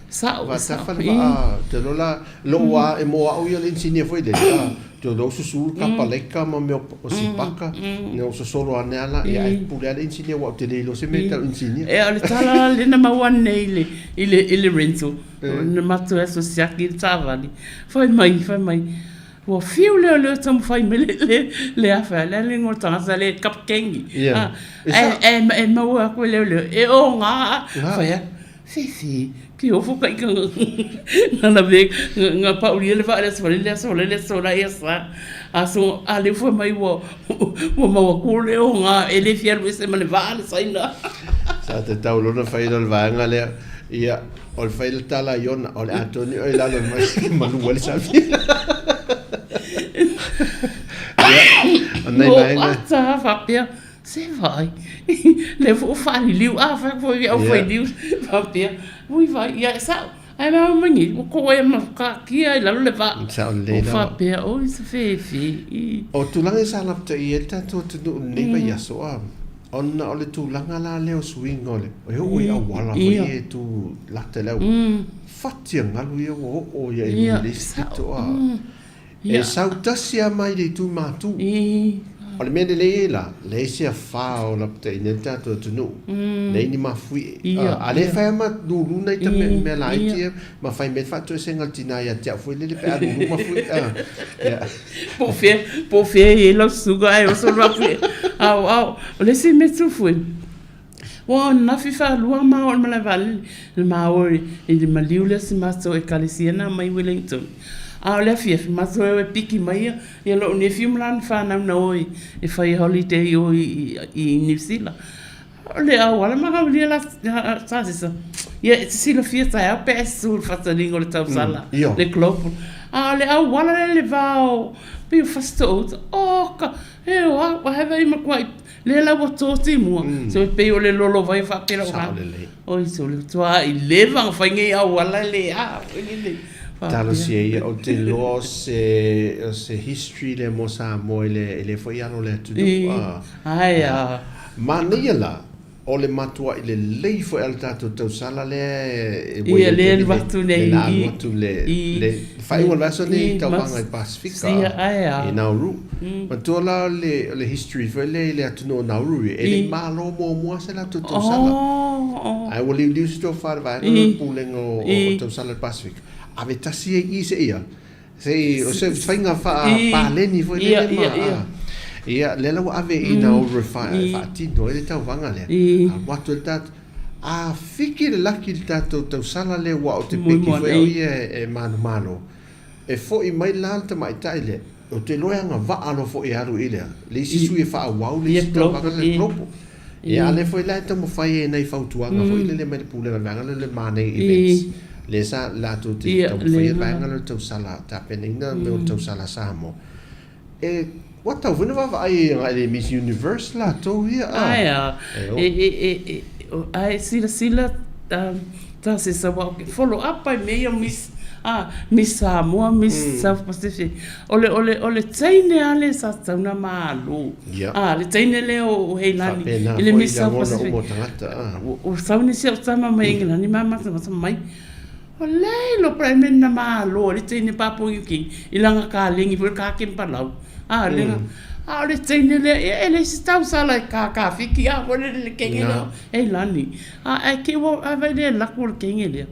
[SPEAKER 3] Sa'o
[SPEAKER 2] Faatafa le vaa te iloa la lou a e mo au ia le inisinia foi lele a te iloa ua susu le kapalaika ma mea o sipaka ina ua sosolo ane a la ia ae pule a le inisinia aua ou te le iloa se mea e tau inisinia.
[SPEAKER 3] Ia o le tala la lea na maua nei i le i le i le rental na matou aso siaki le taavale fai mai fai mai ua fiu le leoleo e taumafai mai le le le afa le a le igoa o le tagata le kapakeni
[SPEAKER 2] a
[SPEAKER 3] ae ae maua atu e leoleo e oga fai atu Fefe, ke ofo ka ika nga lave nga paulia le vaa le aso le aso le aso la ia sa aso a le fua mai ua ua maua ku le o nga e le fia alu ese ma le vaa le saina.
[SPEAKER 2] Sa te tau lona fai le vaega lea ia o le fai le tala i ona o le atoa ni oi lalo mai malu ai le sami. Ia, o nai vaega.
[SPEAKER 3] O ata faapea Se vaai, lea foi ua faaliliu, a fai atu foi i au failiu faapea, ui vaai, ia e sao, ae maua mai nei, ua koe ma taatia i lalo le vaa.
[SPEAKER 2] Sao lelei
[SPEAKER 3] Ua
[SPEAKER 2] lava.
[SPEAKER 3] faapea, oi se fefe, i.
[SPEAKER 2] O tulaga ia sa lapataia ai le tatou atunuu i lenei vaiaso, a, ona o le tulaga la lea o suiga o le, e oo i auala foi ia e tu lata i le auala, fati a galu ia ua oo ia i luga i le isi pito, a. E sau tasi lava mai le itu matu. O le mea lelei ai la, leai se afa o lapataiina ai le tatou atunuu, leai ni mafuie. A lea e fai lava ma lulu nai ta mea laiti ia ma fai mai le faatoesega a le tina ia te au foi lele pe a lulu mafuie.
[SPEAKER 3] Po o fea, po o fea e i ai lau susuga ae oso le mafuie. Ao, ao, o le isi mea tufue, Ua ananafi faalua ma o i le malae vaalele, na maua i le maliu lea si matou ekalesia na mai Wellington. A o le afiafi, matou e o e piki mai ia, ia lou nephew ma lana fanau na o e fai holiday i o i Niu Sila. O le auala ma aulia la tasisa, ia e te silafia taeao pe a e susu i le faataliga o le tausala, le global. A o le auala lea i le va o, pei o Fasitoouta, oka, e o au, ae i matuai Lea la ua to timua, so e pei o le lolovai faapea lau Sao lelei. Oi so le tuaai leva ona fai nei auala le a foi lele.
[SPEAKER 2] Talosia ia, ou te iloa o se, o se history lea mo Samoa i le, i le foi alo o le atunuu.
[SPEAKER 3] A. Ae a.
[SPEAKER 2] Manaia la, o le matuai lelei foi a le tatou tausala lea
[SPEAKER 3] e ua i ai i le taimi
[SPEAKER 2] nei, lea na alu atu le, le faaiuga o le vaiaso lenei i tauvaga i le Pasefika i Nauru. Manatua la o le, o le history foi lea i le atunuu o Nauru e le i malo muamua se latou tausala. Ae ua liuliu se tofa i le vaega lea o le pulega o tausala i le Pasefika, ave tasi ai i i seia Se i, o se faiga faapaleni foi lele ma, a, ia, lea la ua ave i Nauru e faatino ai le tauvaga lea. Alu atu ai le tatou, a fiki le laki i le tatou tausala lea aua ou te peki foi au ia e manumalo, e foi mai la le tamaitai lea, ou te iloa e agavaa loa foi e alu i lea, le isi sui e faaauau le isi tauvaga lea i le global. Ia, a o lea foi la e taumafai ai nai fautuaga foi lele mai le Pulega o le Vaega lea o le Manaia Events, lea sa latou te taumafaia le vaega lea o le tausala, tapenaina mea o le tausala a Samoa. E, ua tatau foi ona vaavaai agai i le Miss Universe latou ia, a.
[SPEAKER 3] Ae a, e, e, e, ae silasila Tasesa aua ou te follow up ai i mea ia o Miss, a, Miss Samoa, Miss South Pacific. O le, o le, o le teine lava lea sa tatau ona malo.
[SPEAKER 2] Ia.
[SPEAKER 3] A, le teine lea o Heilani
[SPEAKER 2] Faapena
[SPEAKER 3] i le
[SPEAKER 2] foi
[SPEAKER 3] Miss South
[SPEAKER 2] lagona
[SPEAKER 3] Pacific.
[SPEAKER 2] uma o tagata, a.
[SPEAKER 3] Ua sau nisi au tama mai Engelani ma matamata mai, O lea e iloa pe na malo ai le teine Papua New Guinea i lana kalegi foi le kakempalau. A, le, a o le teine lea, ia e leai se tausala e kakafiki a foi le kenge lea o Heilani. A, ae te i ua vaai lea e lako le kenge lea.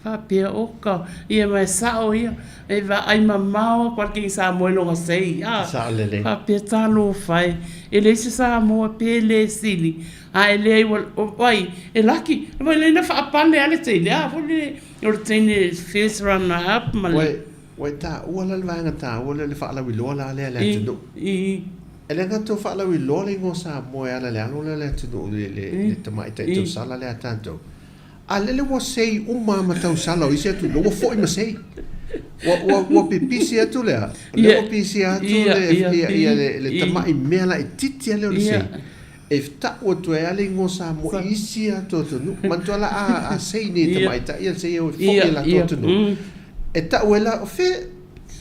[SPEAKER 3] Faapea, oka, ia ma e sao ia, e vaai mamao atu lava le kenge Samoa i lona sei, a.
[SPEAKER 2] Sao lelei.
[SPEAKER 3] Faapea, talofa e, e leai se Samoa pe le sili, a e leai ua, o ai, e laki, ua lelei ona faapale lava le teine, a foi le, o le teine first runner up ma le.
[SPEAKER 2] Ua e, ua e taua la le vaega taua lea, le faalauiloa la lea a le atunuu.
[SPEAKER 3] I.
[SPEAKER 2] E le gata o faalauiloa le igoa Samoa e ala i le alo lea o le atunuu i le, le tamaitai tausala lea a tatou. A lele ua sei uma lava ma tausala o isi atunuu, ua foi ma sei. Ua, ua, ua pipisi atu lea, lea ua pisi atu le, ia, ia, le, le tamai mea laitiiti lava lea o le sei. E tau atu ai lava le igoa Samoa i isi atu atunuu. Manatua la a, a sei nei tamaitai ia sei e foi i latou atunuu. E tau ai la, o fea,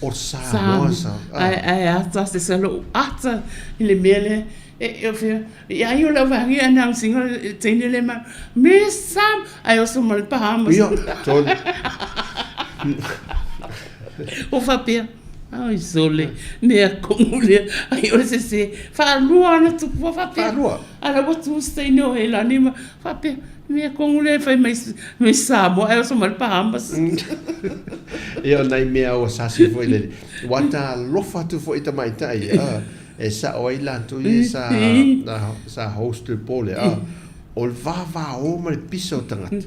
[SPEAKER 2] o Samoa sa.
[SPEAKER 3] Ae, ae ata se sa lou ata i le mea lea. E, e fea, ia ai o lau vaega ia announcing o le teine lea ma, Miss Sam, ae oso ma le Bahamas.
[SPEAKER 2] Ia, tolu.
[SPEAKER 3] O faapea, oi sole, mea komu lea, ai o le sese, faalua ona tupua faapea.
[SPEAKER 2] Faalua.
[SPEAKER 3] A la ua tu se teine o Heilani ma faapea, mea komu lea e fai mai Miss Samoa, ae oso ma le Bahamas.
[SPEAKER 2] Ia, o nai mea ua sasi foi lele. Ua talofa atu foi i tamaitai, a. E sao ai latou ia sa sa host le po lea, a, o le vavao ma le pisa o tagata.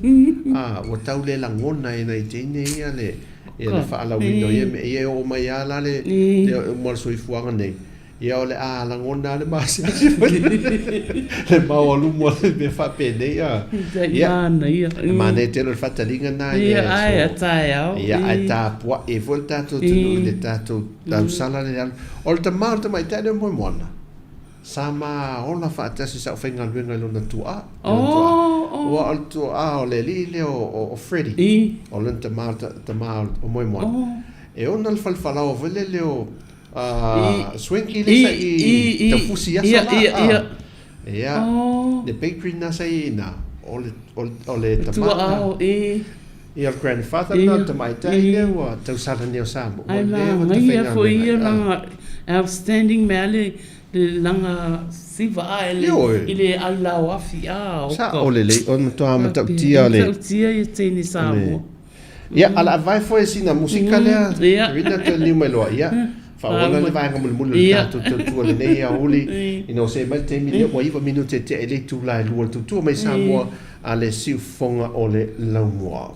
[SPEAKER 2] A, ua tau le lagona e nai teine ia le ia le faalauina o ia mea. Ia e oo mai lava la le le uma o le soifuaga nei, ia o le a lagona lava le masiasi foi le maualuga o le mea faapenei, a.
[SPEAKER 3] Ia,
[SPEAKER 2] e manaia tele o le faataliga lena i le aso. Ia, ae tapuai ai foi le tatou atunuu i le tatou Tausala le alu. O le tama o le tamaitai lea o Moemoana, sa ma ola faatasi sa ou faigaluega i lona tuaa.
[SPEAKER 3] Oh,
[SPEAKER 2] Ua o le tuaa o le alii lea o Freddie. O lona tama, tama o Moemoana.
[SPEAKER 3] Oh.
[SPEAKER 2] E ona le fale falaoa foi lele o Swanky lea sa i Taufusi i aso la. Ia, le bakery na sa i ina, o le, o le tama
[SPEAKER 3] na.
[SPEAKER 2] Ia, o le grandfather lena o le tamaitai lea ua tausala nei o Samoa.
[SPEAKER 3] Ai manaia foi ia lana outstanding mea le le laga siva a i le i le ailaoafi a
[SPEAKER 2] o ka. Sao lelei, o le matua matautia le.
[SPEAKER 3] Matautia ia teine Samoa.
[SPEAKER 2] Ia, a o le a vae foi sina musika lea, Rina toe liliu mai loa, ia, faaauala le vaega mulimuli o le tatou tautua i lenei aoauli, ina ua see mai le taimi lea ua 9 minute e tea i le itula e 2 le tautua mai Samoa a le siufofoga o le laumua.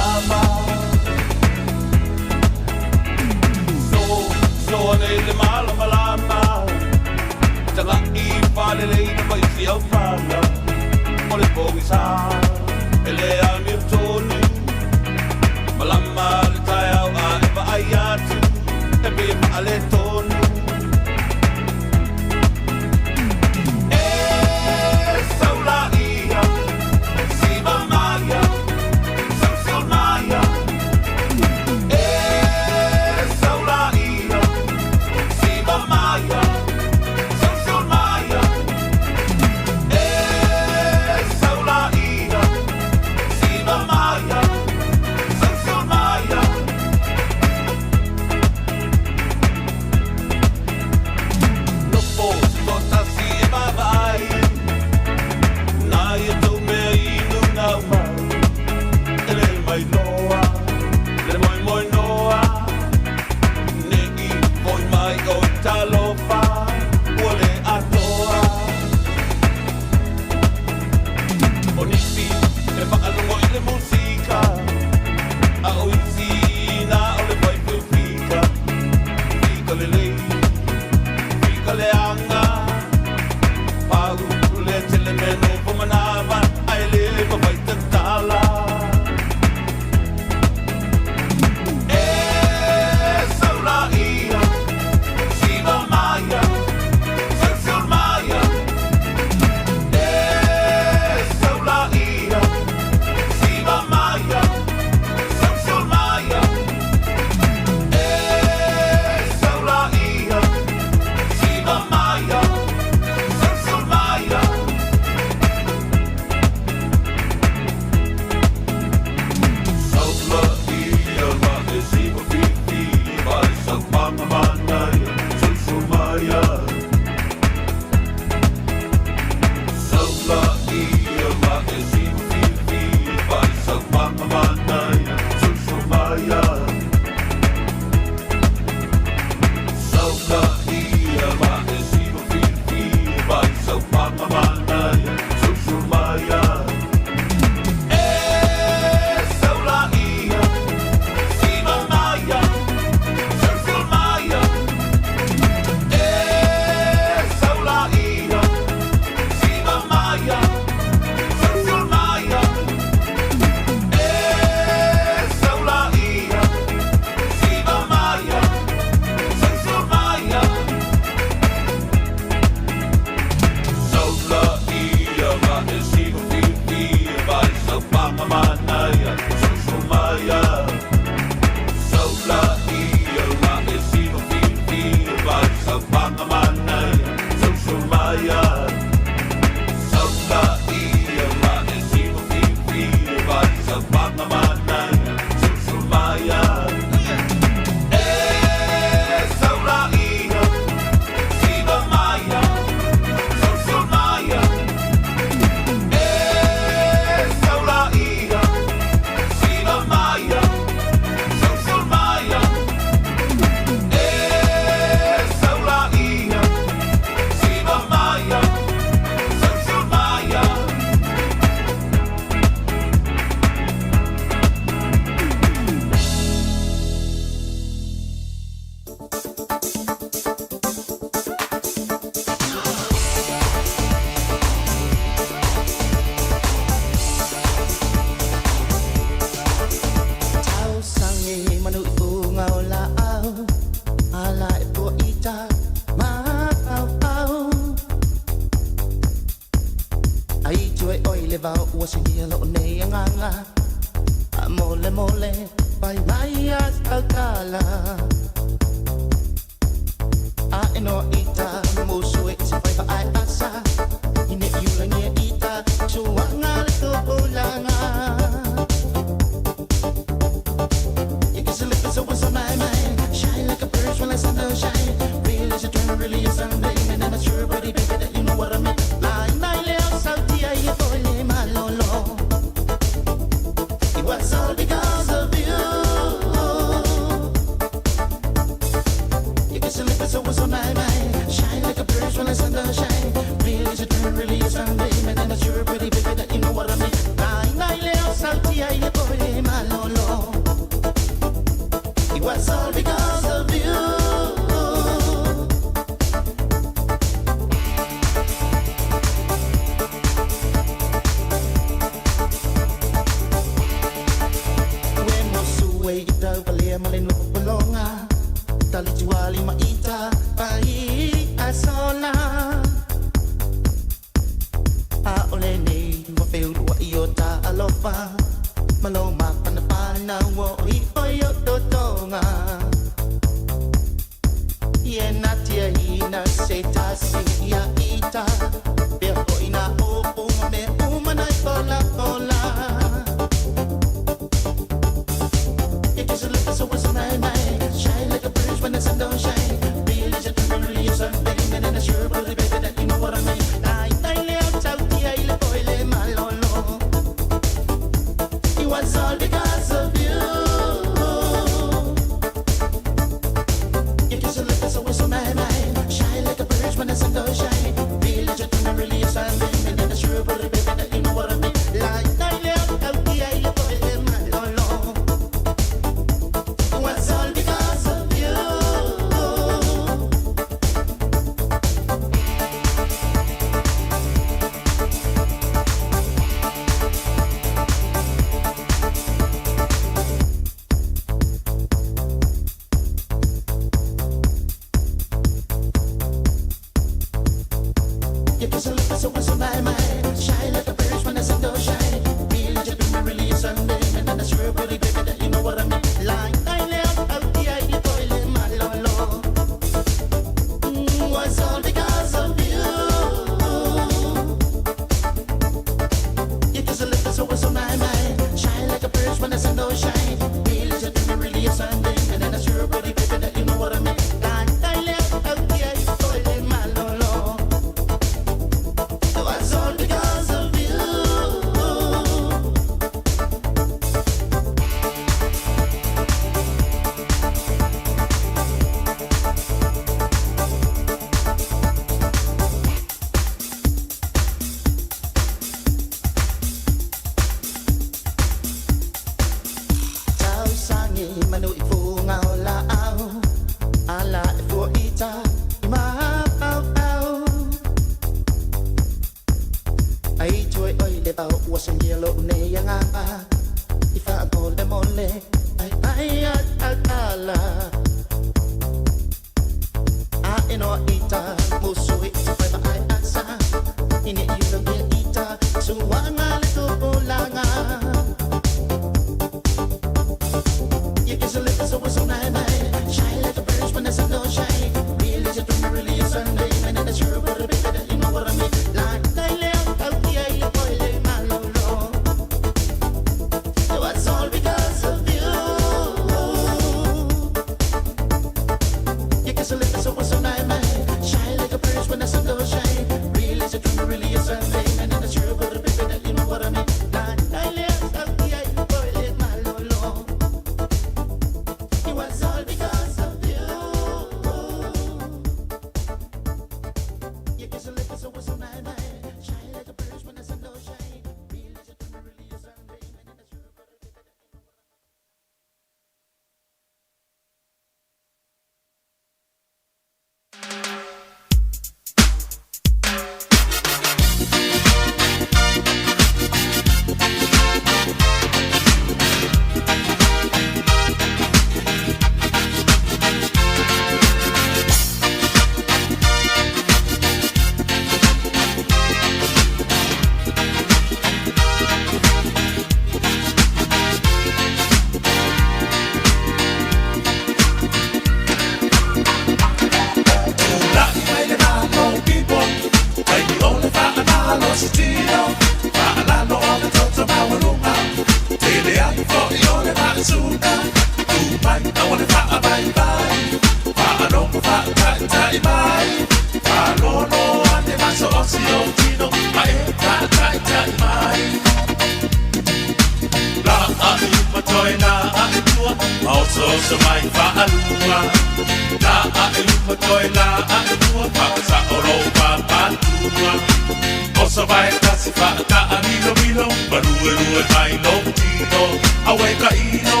[SPEAKER 1] Maluelue mai lou tino, auē ka ʻino.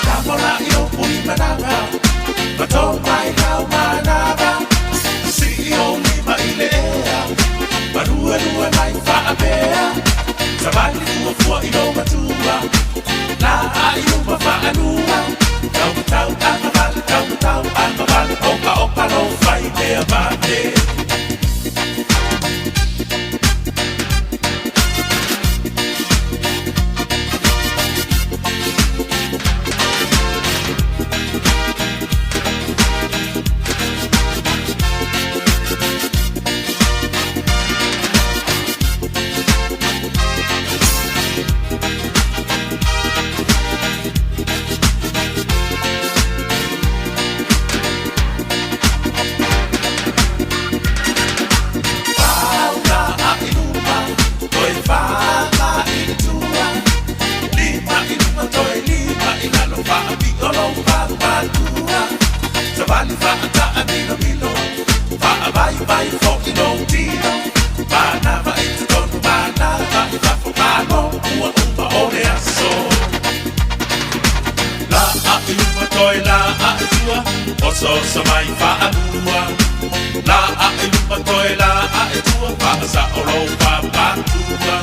[SPEAKER 1] Tafola i lou pui manava, ma tō mai lau manava. Sii ou lima i le ea, maluelue mai faapea. Savali fuafua i lou matua, laa i luma faalua. Taumatau agavale, taumatau agavale, okaoka lou fai mea vave. Osooso mai faalua, Laa i luma toe laa i tua, Faasao lou papatua.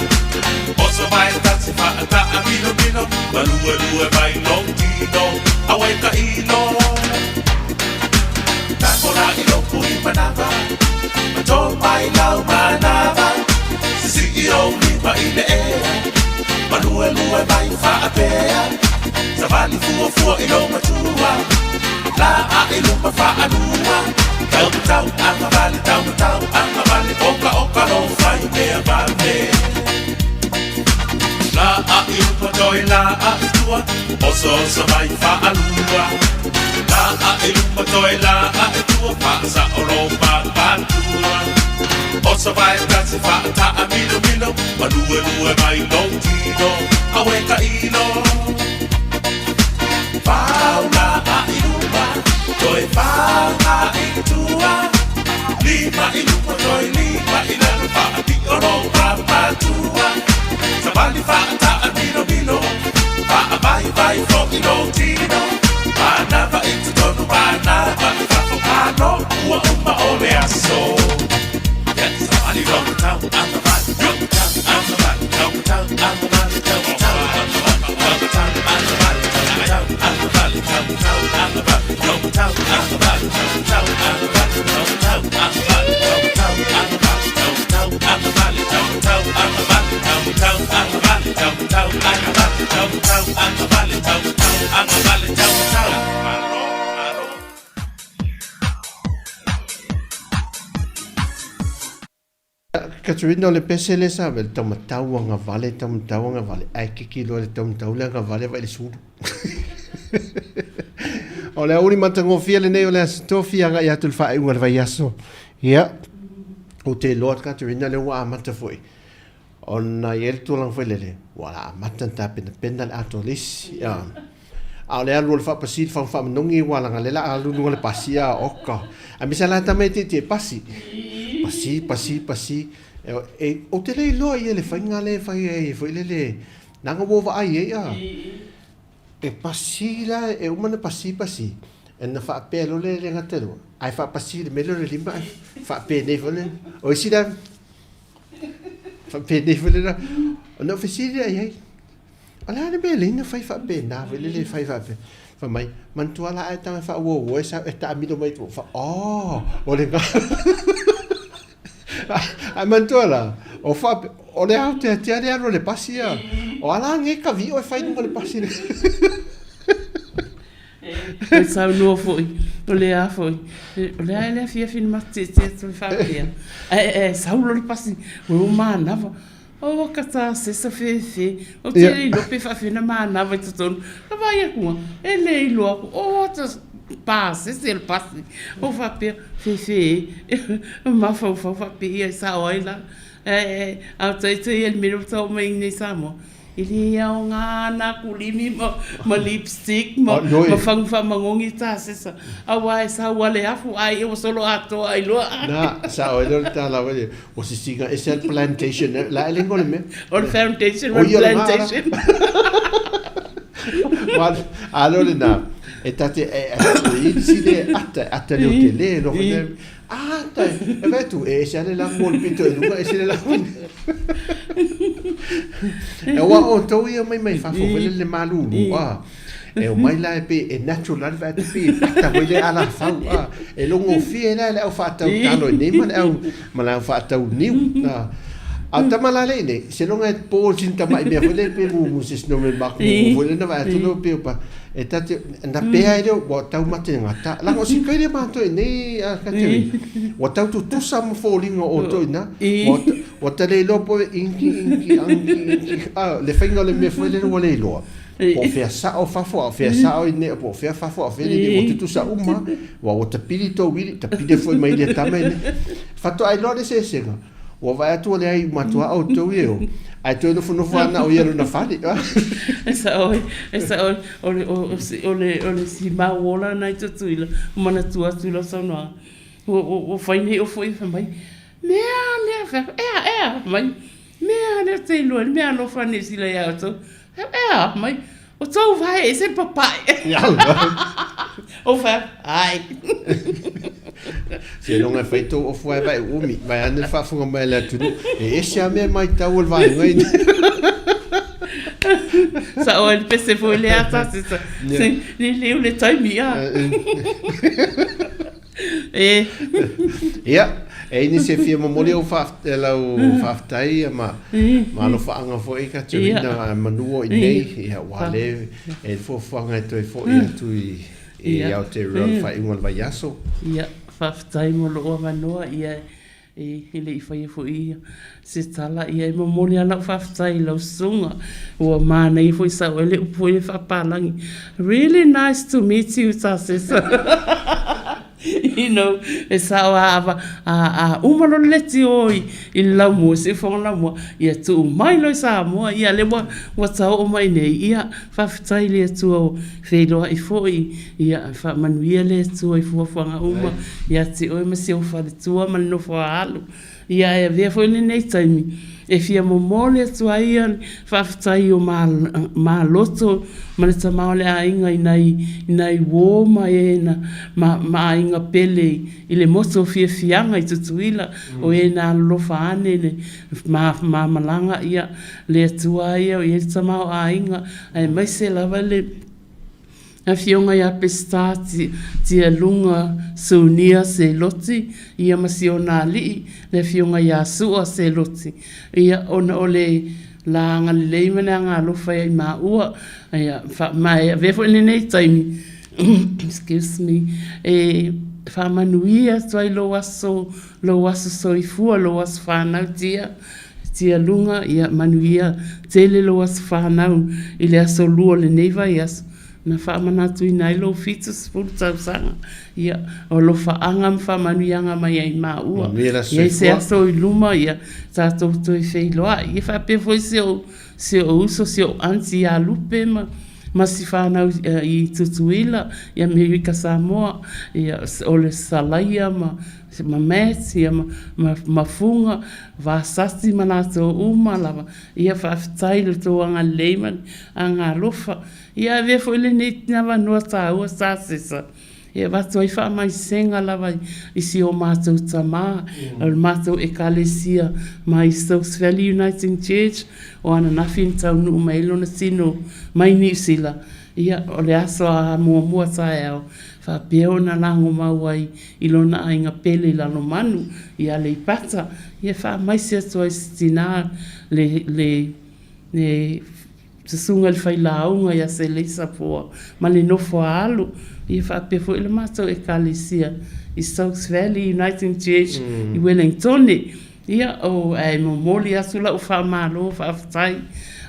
[SPEAKER 1] Oso vae tasi faataa milomilo, Maluelue mai lou tino, Auē ka ilo. Takola i lou pui manava, Ma tō mai lau manava. Sisii ou lima i le ea, Maluelue mai faapea. Savali fuafua i lou matua, Laa i luma faalua. Taumatau agavale, taumatau agavale, Okaoka lou fai mea vave. Laa i luma toe laa i tua, Osooso mai faalua. Laa i luma toe laa i tua, Faasao lou papatua. Oso vae tasi faataa milomilo, Maluelue mai lou tino, Auē ka ilo. Fau laa i luma, toe fau i tua. Lima i luma toe lima i lalo, Faapio lou papatua. Savali faataa milomilo, Faavaivai foi lou tino. Manava i totonu, manava i fafo, Malo ua uma o le aso. Savali taumatau agavale, taumatau agavale, taumatau agavale, taumatau agavale, taumatau agavale, taumatau agavale, taumatau agavale, taumatau agavale, taumatau agavale, taumatau agavale, taumatau agavale, taumatau agavale, taumatau agavale, taumatau agavale, taumatau agavale, taumatau agavale, taumatau agavale, taumatau. Malo, malo.
[SPEAKER 2] Katerina, o le pese lea sa ave, le taumatau agavale, taumatau agavale, ae kiki loa le taumatau le agavale vaai le sulu. O le aoauli matagofie lenei o le Aso Tofi agai atu i le faaiuga o le vaiaso. Ia, ou te iloa Katerina lea ua amata foi ona i ai le tulaga foi lele, ua amata ona tapenapena le atoa o le isi. Ia. A o le alu o le faapasi le fagu faamanogi ua laga lea la alu luga le pasi a oka. Aemaise la tama e tietie pasi. Pasi, pasi, pasi. E, e, ou te le iloa ia le faiga lea e fai ai foi lele, leaga ua ou vaai ai a. E pasi la, e uma ona pasi, pasi, ona faapea loa lea le gata lua, ae faapasi i le mea lea o le lima ae faapenei foi lea. O isi la, faapenei foi lea. Ona ou fesili lea i ai, O le a le mea e lei na fai faapena foi lele fai faapea. Fai mai, manatua la ae tama e faauauo e sau e taamilo mai tua. Fa, oh, o le ga. Ae manatua la, o faapea, o le aoteatea le alu a le pasi ia. O a la nge ka vi'o e fai luga o le pasi le.
[SPEAKER 3] E saunoa foi, o le a foi, o le a e le afiafi na matou tietie atu ai faapea, ae e sau loa le pasi, ua manava. Aua ka tā sesa fefe, ou te le iloa pe faafefea ona manava i totonu. Ka vaai atu e le iloa aku, o ata pasese le pasi. Ou faapea, fefe e, mafaufau faapea ia e sao ai la. Ae a o taita ia i le mea lea ua tau mai nei i Samoa. E le aoga nā kulimi ma, ma lipstick ma, ma fagu faamagogi tasesa auā e sau a le afu a ia ua solo atoa ai loa.
[SPEAKER 2] Na, sao ai lea o le tala foi lea, ua sisiga ese a le plantation, la e le igoa o le mea.
[SPEAKER 3] O le foundation ma le plantation.
[SPEAKER 2] A lea o lena, e ta te, e i le si le ata, ata leo tele, loa foi lea, Ata, e vaai atu, e ese lava le lafo o le pito i luga, ese le lafo i Aua o outou ia omai mai fafo foi lele malulu, a. E omai la e pei e natural lava le vaai atu pei e pata foi le alafau, a. E logofie la le au faatau talo i nei ma le au, ma le au faatau niu, a. A o tama la le i nei, seiloga e po sina tamai mea foi lele pe mumu se isi nomea maku mumu foi lele na vaai atu lea pei o pa, e ta te, na pea ai lea ua tau mategata. Leaga o si kaile matou i nei a Katerina, ua tau tutusa ma foliga o outou i ina, ua, ua ta le iloa po o inki, inki, anki, inki, a, le faiga o le mea foi lele ua le iloa. Po o fea sao fafo a o fea sao i nei, po o fea fafo a o fea nei, ua tutusa uma, ua, ua tapili tou ili, tapili foi ma ili a tama i nei. Faatoa iloa le eseesega. Ua vaai atu ua leai uma atu lava outou ia e o, ae toe nofonofo lava na o ia lona fale.
[SPEAKER 3] E sao ai, e sao ai, o le, o, o le, o le si mau ola na i Tutuila, ua manatua atu i lau saunoaga, ua, ua, ua fai nei ofu ia fai mai, mea lea, fai atu, ea, ea, fai mai, mea lea ou te iloa ai le meaalofa a Niu Sila ia outou, ea, fai mai, O tou vae ese le papae. Ou fai atu, ai.
[SPEAKER 2] Seiloga e fai tou ofu ae vae umi, vae ane le faafofoga mai a le atunuu, e ese lava mea e matau o le vaega ina.
[SPEAKER 3] Sao ai le pese foi lea a Tasesa, le leu le taimi a. E.
[SPEAKER 2] Ia, e i ai nisi e fia momoli au faaf, lau faafetai ia ma, ma alofaaga foi Katerina manu o i nei, ia ua le e le fuafuaga e toe foi atu i, i Aotearoa i le faaiuga o le vaiaso.
[SPEAKER 3] Ia, faafetai mo lou avanoa, ia E le i faia foi se tala, ia e momoli lava lau faafetai i lau susuga, ua manaia foi sau ai le upu foi lea faapalagi, really nice to meet you Tasesa. You know, e sao a, a, a uma loa le leitio i, i le laumua, i siufofoga laumua, ia tuu mai loa i Samoa, ia lea ua, ua taoo mai nei, ia faafetai i le Atua ua feiloai foi Ia faamanuia le Atua i fuafuaga uma ia te oe ma si ou faletua ma le nofo a alo. Ia ae avea foi lenei taimi e fia momoli atu ai le faafetai i o ma loto ma le tama o le aiga i nai i nai uo ma e na ma ma aiga pele i le motu o Fiafiaga i Tutuila o e na alolofa ane le ma ma malaga ia le Atua ia o i ai le tama o aiga aemaise lava le Afioga ia Peseta Tialuga Sunia Seloti, ia ma si ona alii, le afioga ia Sua Seloti, ia, ona o le la agalelei ma le agaalofa ia i maua, ia, ma e avea foi lenei taimi, excuse me, e faamanuia atu ai lou aso, lou aso soifua, lou aso fanau Tia, Tialuga, ia manuia tele lou aso fanau i le aso lua o lenei vaiaso, na faamanatuina ai lou 70 tausaga. Ia, o alofaaga ma faamanuiaga mai ai maua. Ia i se aso i luma, ia tatou toe feiloai. Ia faapea foi si ou, si ou uso, si ou aunty ia Lupe ma, ma si fanau i Tutuila, i Amerika Samoa, ia, o le Salaia ma, ma Matt, ia, ma, ma, ma Fuga, Vasati ma latou uma lava, ia faafetai i lo outou agalelei ma le agaalofa. Ia avea foi lenei avanoa taua sa sesa e avatu ai faamaisega lava i si o matou tama, o le matou Ekalesia mai Stokes Valley Uniting Church, o ananafi na taunuu mai ai lona tino mai Niu Sila, ia o le aso a muamua taeao faapea ona lagomau ai i lona aiga pele i Lalomanu, i Aleipata, ia faamaise atu ai se tina le, le, le susuga i le failauga ia Seleisa Poa ma le nofo a alo, ia faapea foi le matou Ekalesia i Stokes Valley Uniting Church i Wellingtone. Ia, oh, ae momoli atu lau faamalo, faafetai.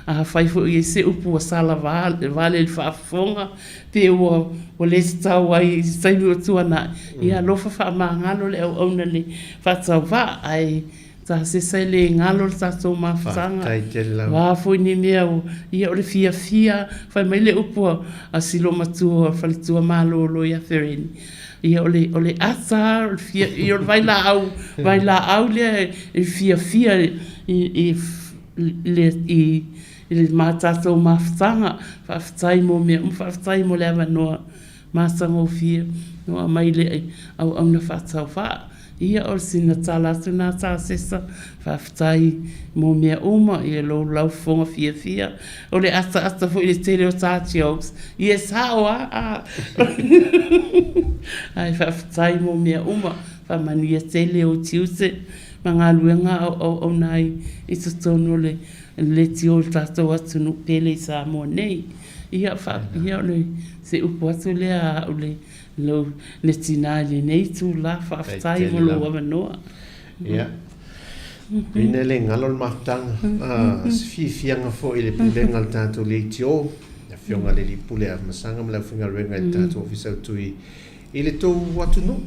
[SPEAKER 3] Afai foi e i ai se upu ua sala vale i le faafofoga, pe ua ua le tatau ai i se taimi ua tuanai, ia alofa faamagalo le auauna le faatauvaa, ae Tasesa e le galo le tatou mafutaga.
[SPEAKER 2] Faafetai tele lava.
[SPEAKER 3] O a foi ni mea o, ia o le fiafia, fai mai le upu a si loomatua o le faletua malolo ia Fereni, ia o le, o le ata, o le fia, ia o le vailaau, vailaau lea e fiafia i, i, i, i, i le ma tatou mafutaga. Faafetai mo mea uma, faafetai mo le avanoa matagofie ua aumai le auauna faatauvaa. Ia o sina tala atu lena Tasesa, faafetai mo mea uma, ia lou laufofoga fiafia, o le ataata foi i le tele o ta jokes, ia e sao lava a! Ae faafetai mo mea uma, faamanuia tele ou tiute ma galuega a o auauna ai i totonu o le leitio o le tatou atunuu pele i Samoa nei. Ia, ia o le se upu atu lea a au le Lou le tina i lenei itula, faafetai mo lou avanoa.
[SPEAKER 2] Ia, Rina e le galo le mafutaga, se fiafiaga foi i le pulega a le tatou leitio, le Afioga i le Alii Pule ia Afamasaga ma le aufaigaluega i le tatou Ofisa Autu i le tou atunuu.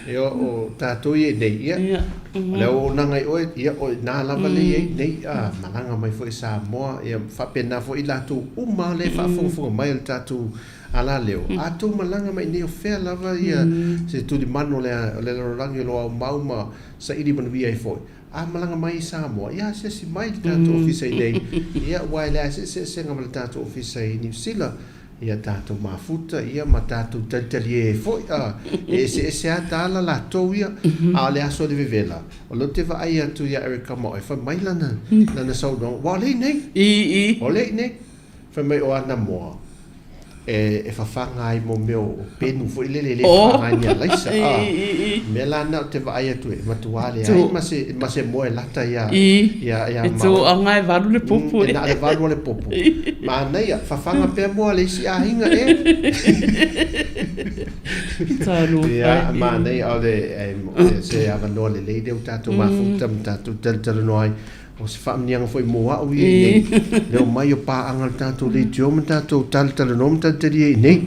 [SPEAKER 2] Ia, o tatou ia i inei, ia, o le auaunaga i oe, ia, o i ina lava lea e i ai nei, malaga mai foi i Samoa, ia faapena foi i latou uma lea e faafogafoga mai o le tatou Alaleo, a tou malaga mai nei o fea lava ia se tulimanu o le o le lalolagi o lo o aumau ma saili manuia ai foi, a malaga mai i Samoa, ia asiasi mai i le tatou ofisa i nei, ia aua e leai se eseesega ma le tatou ofisa i Niu Sila, ia tatou mafuta ia ma tatou talitalie ai foi, a, e eseese lava tala latou ia, a o le aso o le vevela, o lea ou te vaai atu ia Eric Kamaoe, fai mai lana, lana saunoaga, ua o lea i nei, o lea i nei. Fai mai o ana moa e fafaga ai mo mea o penu foi lele e le fafaga ai ni alaisa. A mea la na ou te vaai atu e matua leai ma se ma se moa e lata ia ia ia
[SPEAKER 3] E toaga e valu le popo.
[SPEAKER 2] E na o le valu o le popo. Manaia, fafaga pea moa a le isi aiga e.
[SPEAKER 3] Talofa.
[SPEAKER 2] Ia, manaia o le se avanoa lelei lea ua tatou mafuta ma tatou talatalanoa ai. O se faamanuiaga foi mo au ia i nei, le omai o paaga a le tatou leitio ma tatou talatalanoa ma talitalia i nei.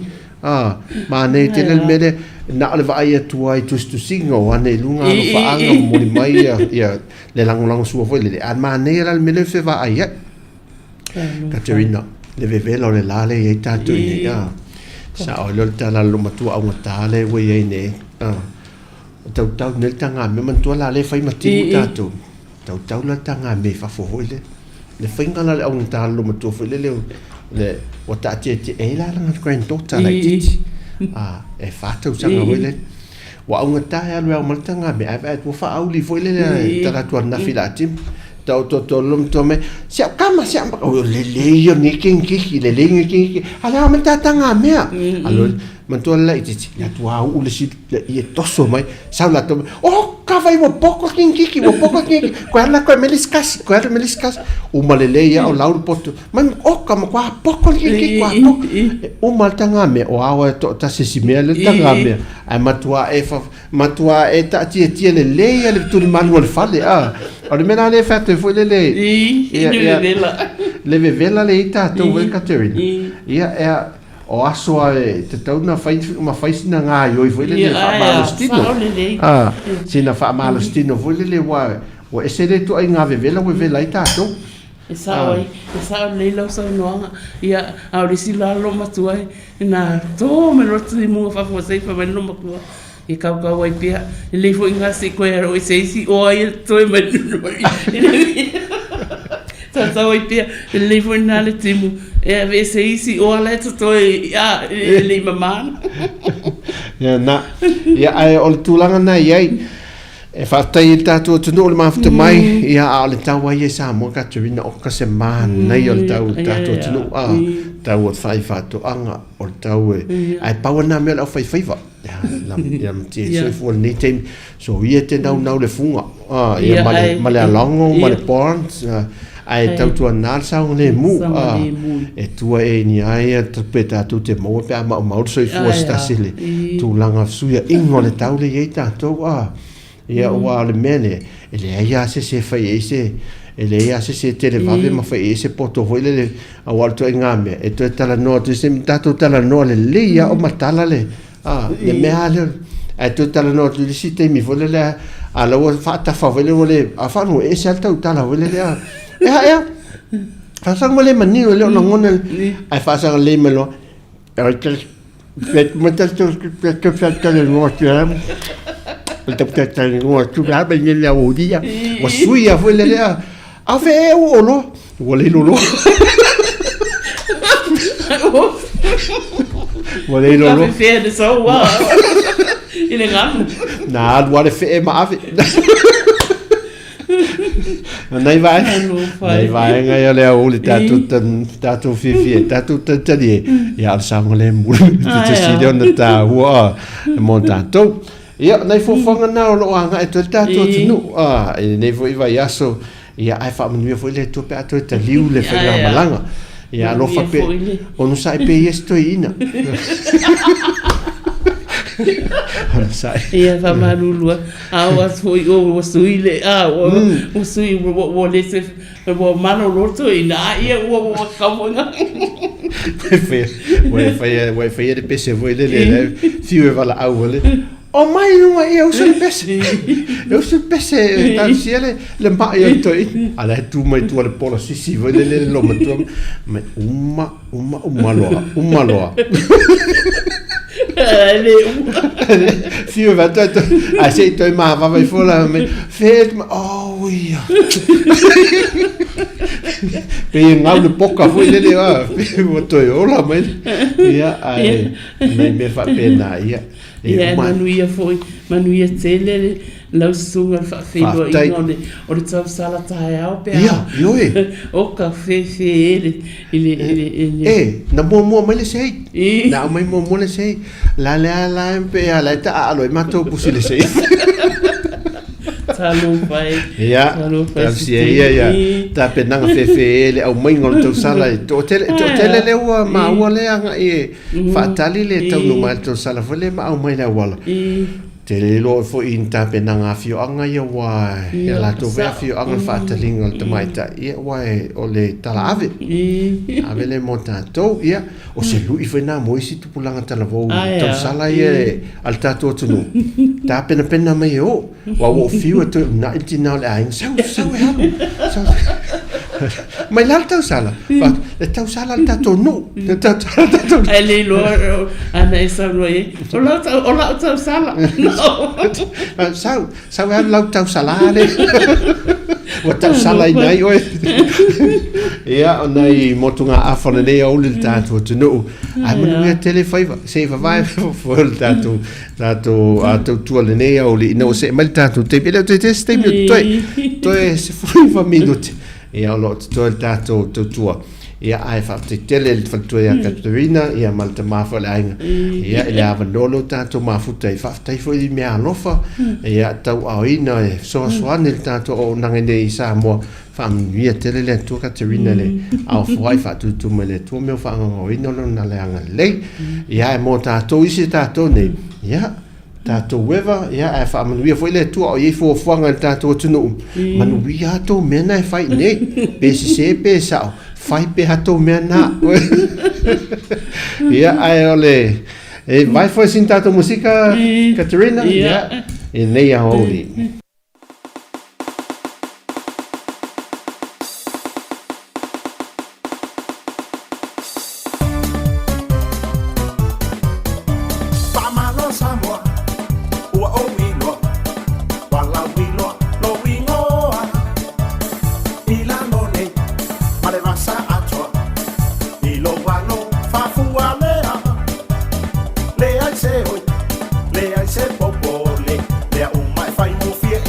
[SPEAKER 2] A, manaia tele le mea lea, na o le vaai atu ai i tusitusiga o ane i luga alofaaga momoli mai ia, ia le lagolagosua foi lele. A manaia la le mea lea e fevaai ai. Katerina, le vevela o le la lea e i ai tatou i nei. A, sao ai lea o le tala a le loomatua augata lea ua i ai nei. A, tautau nei le tagamea, manatua la lea e fai ma timu tatou. Tautau la le tagamea i fafo foi lea. Le faiga la le augata le loomatua foi lele le ua taatiatia e i ai la lana granddaughter laitiiti. A, e fa tausaga foi lele. Ua augata e alu e ao mai le tagamea ae vaai atu ua faaauli foi lele e tala atu ananafi i le atimu. Taoto atu le loomatua mai, si au tama, si au tama. O lelei ia lenei kenikeki, lelei lenei kenikeki. A le ao mai le ta tagamea. Alu manatua le laitiiti, le atu auu le isi le ie toso mai, sau latou mai, oh, ka vai ua poko kenikeki, ua poko kenikeki. Koe alu la koe me le isi kasi, koe alu me le isi kasi. Uma lelei ia o lau le poto. Mai, oh, ka matua poko le kenikeki, kua poko. E uma le tagamea, o ao e toatasi si mea le tagamea. Ae matua e fa, matua e taatiatia lelei ia le tulimanu o le fale, a. O le mea la lea e fai atu ai foi lele,
[SPEAKER 3] ia,
[SPEAKER 2] ia,
[SPEAKER 3] le vevela.
[SPEAKER 2] Le vevela lea i tatou e Katerina. Ia, e a, O aso a e tatau na fai ma fai sina gaioi foi lele
[SPEAKER 3] Ia, ae a,
[SPEAKER 2] faamalositino.
[SPEAKER 3] sao lelei.
[SPEAKER 2] A, sina faamalositino foi lele ua ua ese le ituaiga vevela ua vevela ai tatou.
[SPEAKER 3] E sao ai, e sao lelei lau saunoaga. Ia, a o le isi la loomatua e na to mai loa le timuga faafuasei fai mai le loomatua, E kaukau ai pea, lelei foi nga se i koe aro i se isi oa ia toe mai Tautau ai pea, lelei foi na le timu, e ave e se isi oa la e totoe a, e lei mama ana.
[SPEAKER 2] Ia na, ia ae o le tulaga na i ai, e faafetai i le tatou atunuu le mafuta mai, ia a o le tau ai e Samoa Katerina o ka se manaia o le tau o le tatou atunuu, a, tau o le faifaatoaga, o le tau e, ae pau lena mea o le aufaifaiva. Ia ma te soifua lenei taimi. So ia te naunau le fuga, ia ma le, ma le alogo ma le bonds, ae tautuana le saogalemu, e tua e ni ai ia pe tatou te maua pe a maumau le soifua se tasi le tulaga fesuiaiga o le tau lea e i ai tatou, a. Ia, aua o le mea lea, e leai lava se isi e fai ai se, e leai lava se isi e televave ma fai ai se poto foi lele, aua o le ituaiga mea, e toe talanoa atu i se taimi, tatou talanoa lelei lava o matala le, a, le mea lava lea. Ae toe talanoa atu i le isi taimi foi lele a la ua faatafa foi lele ua le a faalogo e ese lava le tautala foi lele a ea ea faasaga ma le manino e le o lagona ae faasaga lelei mai loa ua sui lava foi lele a a o fea ea ua oo loa ua le iloa loa ua le iloa loa
[SPEAKER 3] Fea le sau a i le galu.
[SPEAKER 2] Na alu lava le fee ma ave. O nai vaega, nai vaega ia o le aoauli tatou tatou fiafia ai, tatou talitali ai, ia a o le saogalemu le mea pito sili ona taua mo tatou. Ia, o nai fuafuaga na o lo o agai atu ai le tatou atunuu i lenei foi vaiaso, ia ae faamanuia foi le Atua pe a toe taliu le faigamalaga. Ia alofa pe, onosai pea ia si toeaina. Onosai.
[SPEAKER 3] Ia faamalulu atu. A oo atu foi i o ua sui le, a ua ua sui ua ua le toe ua malolo le toeaina, a ia ua ua tatau foi ona.
[SPEAKER 2] Ua e faia ua e faia le pese foi lele la e fiu e valaau foi lele, Omai i luga ia e uso le pese. E uso le pese e talosia le le ma'i o le toeaina. A la e tu mai tua le pola sisi foi lele le loomatua mai, uma Uma, uma loa, uma loa.
[SPEAKER 3] Le uma.
[SPEAKER 2] Fiu e vato atu, ae se i toe mavava ifo la mai, fe, oh ia. Pei e gau le poka foi lele, ua toe ola mai. Ia, ae, nai mea faapena, ia.
[SPEAKER 3] Ia, e manuia foi, manuia tele le lau susuga i le faafeiloaiga o le, o le tausala taeao pe a.
[SPEAKER 2] Ia, ioe.
[SPEAKER 3] O ka fefe e le, i le, i le, i le.
[SPEAKER 2] E, na muamua mai le sei. Na aumai muamua le sei. La lea la e pe a la e taaalo ai matou pusi le sei.
[SPEAKER 3] Talofa e.
[SPEAKER 2] Ia, talosia ia ia tapenaga fefe e le aumaiga o le tausala e toatele, toatele lea ua maua lea agai e faatali le taunuu mai le tausala foi lea ma aumai le auala. Te le iloa foi i ni tapenaga afioaga ia aua e a latou foi afioaga le faataliga o le tamaitai, ia aua o le talaave, ave lea mo tatou. Ia, o se lui foi lena mo isi tupulaga talavou tausala ia a le tatou atunuu, tapenapena mai e o. Aua ua ou fiu e toe uunai le tina o le aiga, sau, sau e alu, sau. Mai la le tausala, le tausala a le tatou nuu, le tausala a le tatou nuu.
[SPEAKER 3] Ae le iloa ana e saunoa i ai, o lau, o lau tausala.
[SPEAKER 2] Sau, sau e alu lau tausala le. Ua tausalaina ai oe. Ia, o nai motugaafa o lenei aoauli i le tatou atunuu. Ae manuia tele faiva, se i vavae foe o le tatou tatou tautua lenei aoauli ina ua see mai le tatou taimi. E le o toe tele se taimi o totoe, toe 19 minute. Ia, o lo o totoe le tatou tautua. Ia, ae faafetai tele i le faletua ia Katerina, ia ma le tama foi o le aiga. Ia, i le avanoa lea ua tatou mafuta ai. Faafetai foi i meaalofa, ia, tauaaoina e fesoasoani i le tatou auaunaga nei i Samoa. Faamanuia tele le Atua Katerina i le aofoai faatutu mai le Atua mea o faagaogaoina o lona le agalelei. Ia, ae mo tatou isi tatou nei, ia, tatou eva, ia, ae faamanuia foi le Atua o i ai fuafuaga i le tatou atunuu. Manuia a tou mea na e fai i nei. Pe sese pe sao, fai pea a tou mea na. Ia, ae o le, e vai foi sin tatou musika, Katerina, ia, i nei aoauli.
[SPEAKER 1] Faamalo Samoa, ua ou iloa, ua lauiloa lou igoa. I lalo nei ma le vasa atoa, i lou alo faafualea. Leai se oi, leai se popole, mea uma e faigofie.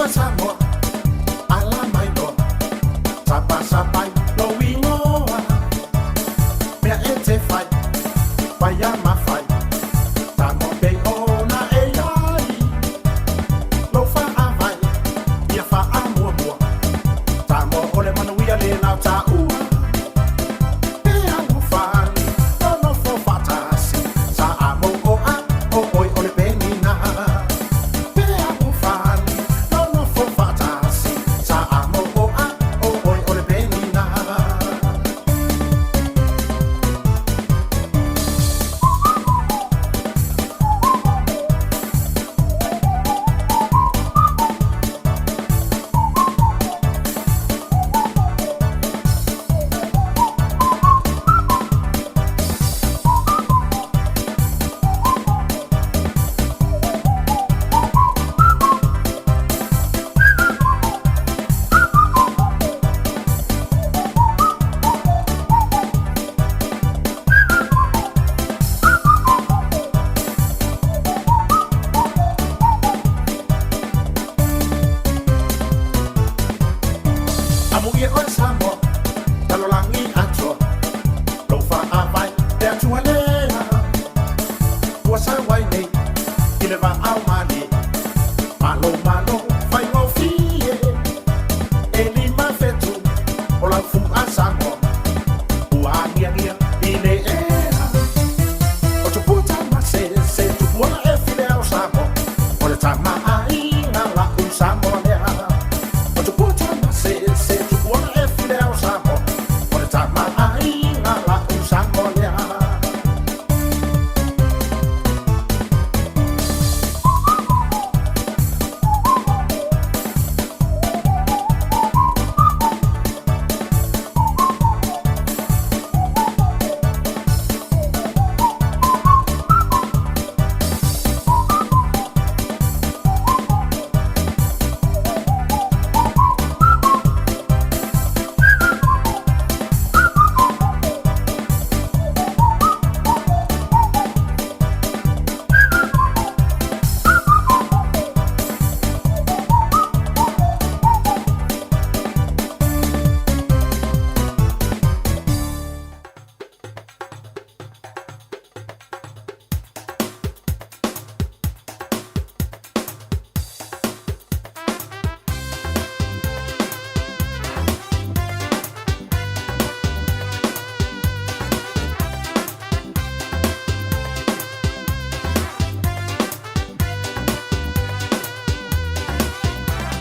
[SPEAKER 1] Ua Samoa, ala mai loa, Tapasapai lou igoa, Mea e te fai, paia ma fai, Tamo pei ona e iai, Lou faavae, ia faamuamua, Tamo o le manuia le lau taua. E alofani, nonofo faatasi, Samoa, o oe o le penina. E alofani, nonofo faatasi, Samoa, o oe o le penina. Amuia oe Samoa, lalolagi atoa, lou faavae le Atua lea. Ua sau ai nei i le vaao malie, malo malo faigofie. E 5 fetu o lau fua Samoa, ua agiagia i le ea. O tupua tamasese, tupuola e file ao Samoa, o le tamaaiga la'u Samoa lea. O tupua tamasese, tupuola e file ao Samoa, o le tamaaiga la'u Samoa lea.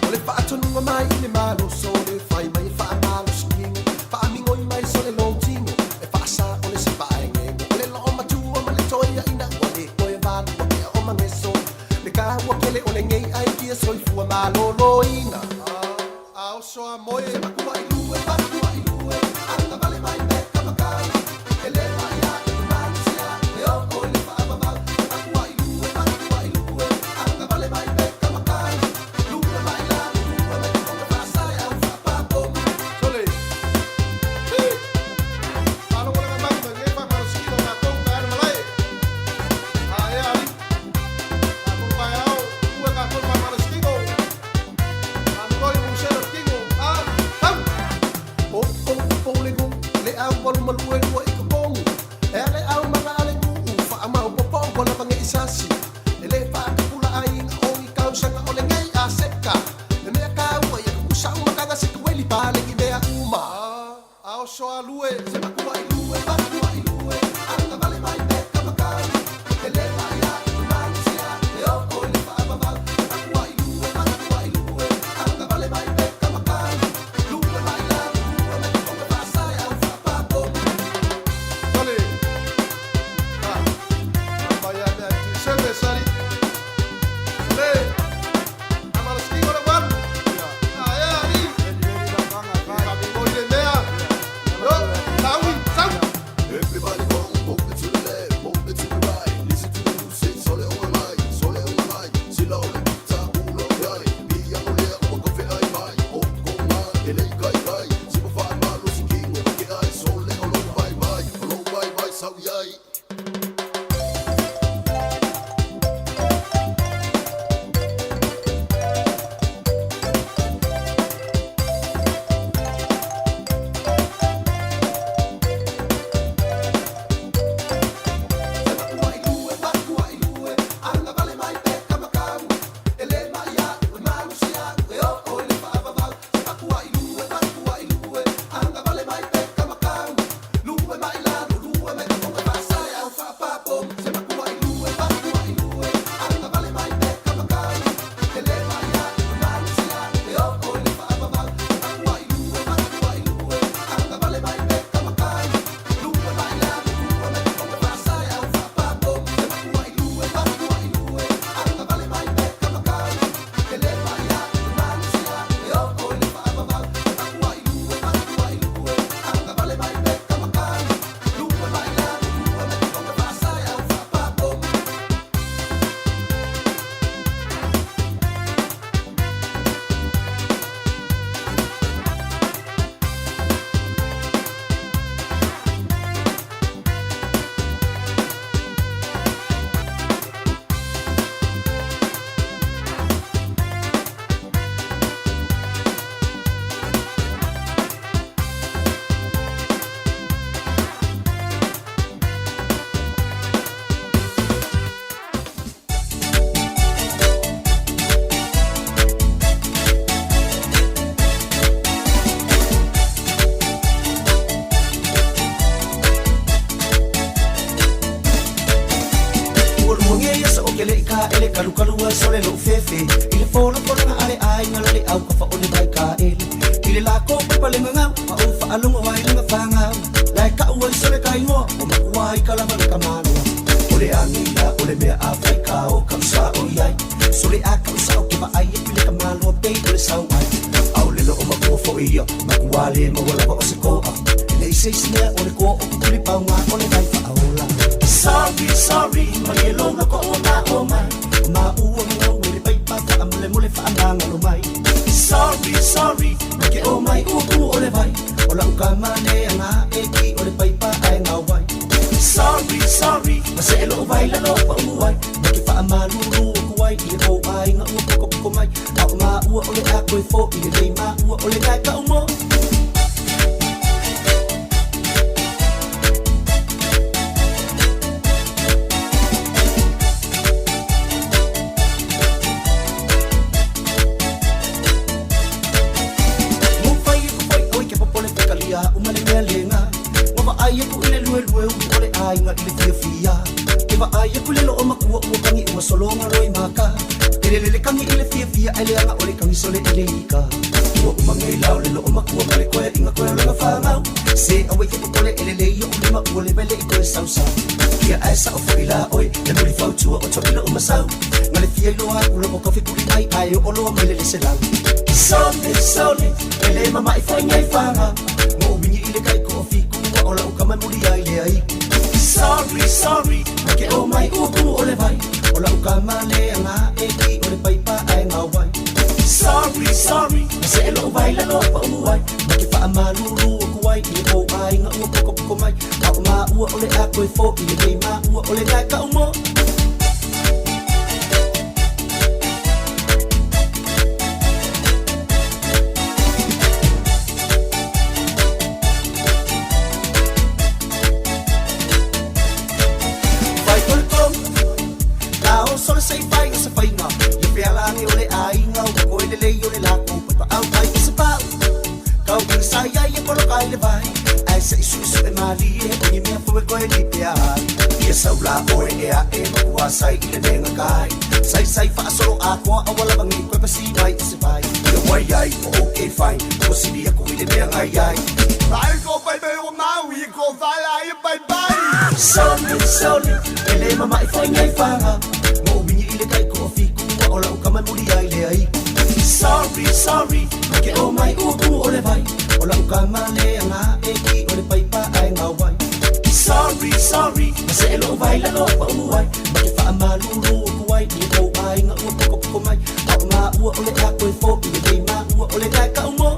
[SPEAKER 4] O le faatonuga mai i le maloso le fai mai e faamalosi faamigoi mai so le lotino e faasa o le sipaegego o le loo matua ma le toeaina ua le toe valua kea o mageso le kaua kele o legei ai kia soifua malōlōina a oso a moe se makua i lue makua i lue agavale mai meka makau e lē paia i le malusia e oo i le faavavau makua i lue makua i lue agavale mai meka makau lue mai lalo lue mai foga faasale au faapapogi
[SPEAKER 5] Sole. Faalogologo mai ma lenei faamalositino o tatou taeao malae. A ea alii, tatou taeao, ua tatou faamalositino. Amigoi musele o le tino, a, tau!
[SPEAKER 4] O o le gu le au alu malue lua i kokogu e ale au maga ale guu faamaopopo ua lava ge'i sasi e lē faakapula aiga o i kausaga o legei aseka le mea kaua ia kukusa'u makaga se kueli palegi mea uma
[SPEAKER 5] A oso a lue.
[SPEAKER 4] Se makua i lue makua i lue agavale mai meka makau e lē paia i le malusia e oo i le faavavau makua i lue makua i lue agavale mai meka makau lue mai lalo lue mai foga faasale au faapapogi
[SPEAKER 5] Sole. A, a mai a mea i Tuiseme, sali. Sole. Faamalositino le ualu. A ea alii. Faamigoi le mea. Yo, tau.
[SPEAKER 4] ai sole lo'u fefe I le folafolaga a le aiga la le aukafa o le Vaikaele I le lakou paipa le gagau Ma ou faalogo ai le gafagau La e ka'u ai sole ka igoa Ua makua ai ka lava le tamaloa O le agila o le mea a fai ka o ka'u sa'o i ai Sole a ka'u sa'o ke vaai aku i le tamaloa pei o le sau ai A o le loomatua fo'i ia Matua le maua lava o se ko'a E leai se isi mea o le koa o kukuli pauga o le vai faaola Sorry, sorry, malie lou loko ua ma'o mai O maua gagau e le paipa faamolemole faamagalo mai Sorry, sorry, mai ke o mai ua kumu o le vai O la'u kama le aga e ki o le paipa ae gao ai Sorry, sorry, ma se'e lo'u vai lalo pa'u ai Ma ke faamalulu aku ai i le kou aiga ua pokopoko mai A o maua o le a koe fo'i lelei maua o le gae ka'u mo. Ua fai aku foi oi ke popole fekalia uma le mea lega Ua vaai aku i le luelue uli o le aiga i le fiafia Ke vaai aku i le loo makua ua kagi ua sologa loi maka Ke le lele kagi i le fiafia ae leaga o le kagi sole i le ika Ua uma nei la o le loo makua ma le koe inga koe o lona fanau Se aua i ke popole e lelei oʻu lima ua leva le i koe sausau Kia ae sao foi la oe le muli fautua o toʻila uma sau Ma le fia iloa aku loko ka fekuli mai ae oo loa mai le le selau Sole, sole, e le mama'i foi nei faga Ma ou wingi i le kai ko o fiku ua o la'u kama e muli ai le aiku Sorry, sorry, mai ke o mai ua kumu o le vai O la'u kama le aga e ki o le paipa ae gao ai Sorry, sorry, ma se'e lo'u vai lalo pa'u ai Ma ke faamalulu aku ai i le kou aiga ua pokopoko mai A o maua o le a koe fo'i lelei maua o le gae ka'u mo. Fai o le tolu, la o sole se i fai o se faiga, ia fealage o le aiga ua koe lelei o le lakou paipaau ai i se pau. Kau i le sai ai e poloka i le vai, ae se i suʻesuʻe malie o ni mea fou e koe lipea ai. Ia sau la oe e aʻe makua sai i le lega kai, sai sai faasolo atoa aua lava nei koe pasi mai i se vai. Ia wai ai o okay fine, ua sili aku i le mea ngai ai.
[SPEAKER 5] Ai ko pai pai o Maui ko whala ai pai pai.
[SPEAKER 4] Sole, sole, e le mama'i foi nei faga Ma ou wingi i le kai ko o fiku Ua o la'u kama e muli ai le aiku Sorry, sorry, mai ke o mai ua kumu o le vai O la'u kama le aga e ki o le paipa ae gao ai Sorry, sorry, ma se'e lo'u vai lalo pa'u ai Ma ke faamalulu aku ai i le kou aiga ua pokopoko mai A o maua o le a koe fo'i lelei maua o le gae ka'u mo.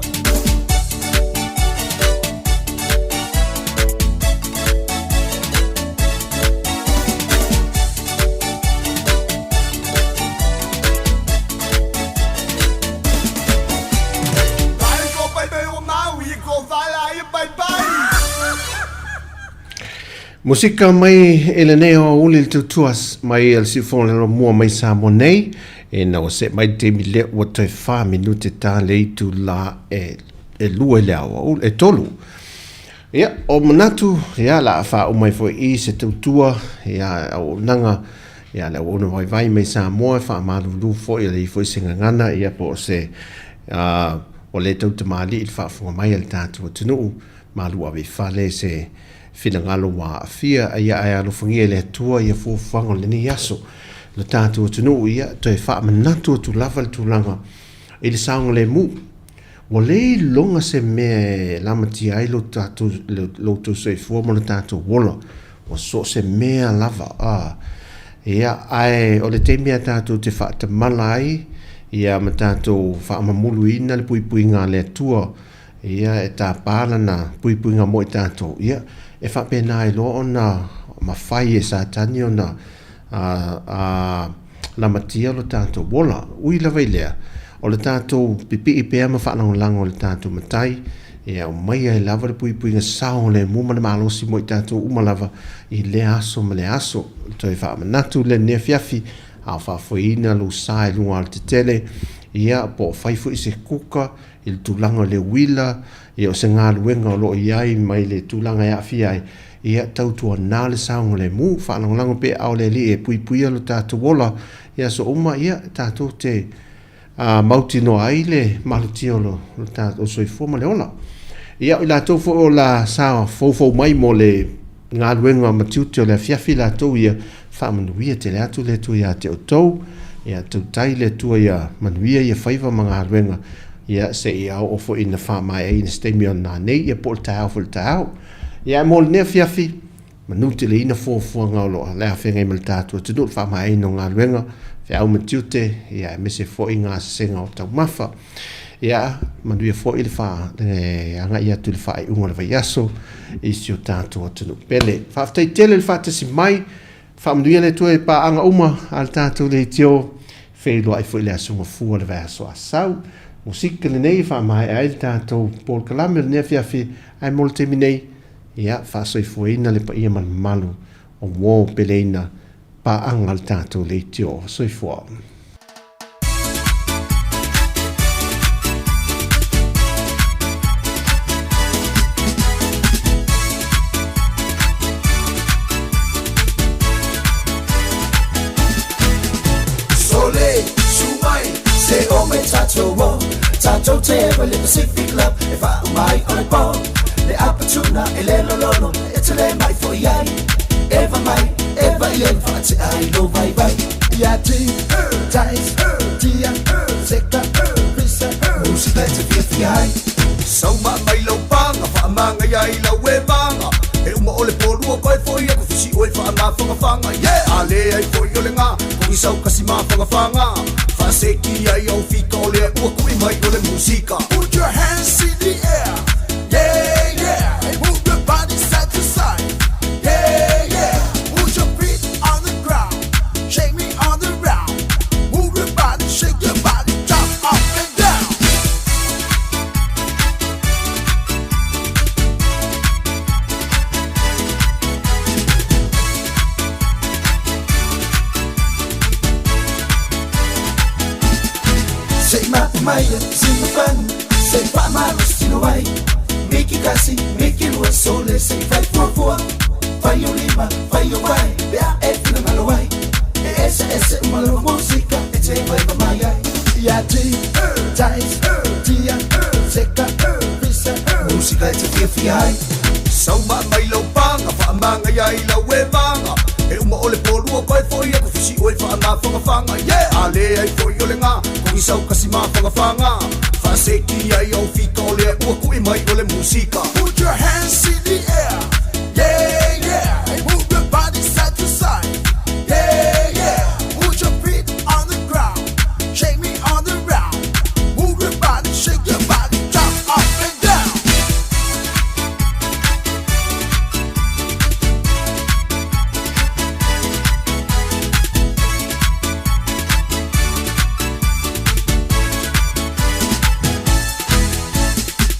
[SPEAKER 2] Musika mai e lenei aoauli le tautua mai a le Siufono le Romua mai Samoa nei, e na ua see mai le taimi lea ua toe wha minute tā le itu la e, e lua i le aoauli, e tolu. Ia, o manatu, ia, la a faauma ai foi i se tautua, ia, auaunaga, ia, le auauna vaivai mai Samoa, e faamalulu foi, e leai foi se gagana, ia, po o se, uh, ua le tautamalii i le faafofoga mai a le tatou atunuu, malu ave i fale se finagalo ua aafia, ia, ae alofagia e le Atua ia fuafuaga o lenei aso, lo tatou atunuu, ia, toe faamanatu atu lava le tulaga i le saogalemu. Ua le iloga se mea e lamatia ai lo tatou, lo outou soifua ma lo tatou ola. Ua so o se mea lava, a. Ia, ae o le taimi a tatou te faatamala ai, ia, ma tatou faamamuluina le puipuiga a le Atua, ia, e tapa lana puipuiga mo i tatou, ia, e faapena ai loa ona mafai e Satani ona, a, a, lamatia lo tatou ola. Ui lava i lea, o le tatou pipii pea ma faalagolago i le tatou Matai, e aumaia ai lava le puipuiga saogalemu ma le malosi mo i tatou uma lava i lea aso ma lea aso. O le toe faamanatu lea i lenei afiafi, a o faafoeina lou sa i luga o le tetele, ia, po o fai foi se kuka i le tulaga o le uila, ia, o se galuega o lo o i ai mai le tulaga e aafia ai, Ia, tautuana le saogalemu, faalagolago pea aao le Alii e puipuia lo tatou ola i aso uma, ia, tatou te mautinoa ai le malutia o lo tatou soifua ma le ola. Ia, o i latou foi o la sa foufou mai mo le galuega ma tiute o le afiafi latou ia, faamanuia tele atu le Atua ia te outou. Ia, tautai le Atua ia manuia ia faiva ma galuega, ia, se i oo foi ina faamaeaina se taimi o nanei, ia po o le taeao foi i le taeao. Ia, ae mo lenei afiafi, manuteleina fuafuaga o lo o le a feagai ma le tatou atunuu i le faamaeaina o galuega, feau ma tiute, ia, aemaise foi gasesega o taumafa. Ia, manuia foi le fa, le agai atu i le faaiuga o le vaiaso i si o tatou atunuu pele. Faafetai tele le faatasi mai, faamanuia le Atua i paaga uma a le tatou leitio, feiloai foi i le Aso Gafua o le vaiaso Asau. Musika lenei e faamaea ai le tatou polokalame o lenei afiafi, ae mo le taimi nei, ia, faasoifuaina le paia ma le mamalu o uo peleina paaga a le tatou leitio. Soifua.
[SPEAKER 4] Sole, su mai, se o mai tatou o Tatou te ewa le Pacific Club E whaau mai o le po Le apatuna e le lololo E te le mai fo i ai Eva mai, eva i le whaate ai lo vai vai Ia ti, tais, tia, seka, pisa Musika e te fiafia ai Sauma mai lau panga, faamanga ia i lau e vanga E uma o le polua koe foi aku fisi oe faamafangafanga Yeah! A le ai foi o le ngā, kogi sau kasi mafangafanga Faaseki ai au fika o lea ua kui mai o le musika Put your hands in the air, yeah, yeah Move your body side to side, yeah, yeah Put your feet on the ground, shake me on the round Move your body, shake your body, jump up and down Se i mapu mai e sina fanu Se i faamalosi tino ai Miki kasi, miki lua Sole se i fai fuafua Fai o lima, fai o vae Pe a e finagalo ai E eseese uma lava musika E te vaiva mai ai Ia ti, tais, tia, seka, pisa Musika e te fiafia ai Sauma mai lau panga, faamanga ia i lau e vanga E uma o le polua koe foi aku fisi oe faamafangafanga Yeah! A le ai foi o le ngā, kogi sau kasi mafangafanga Faaseki ai au fika o lea ua kui mai o le musika Put your hands in the air, yeah, yeah Move your body side to side, yeah, yeah Put your feet on the ground, shake me on the round Move your body, shake your body, jump up and down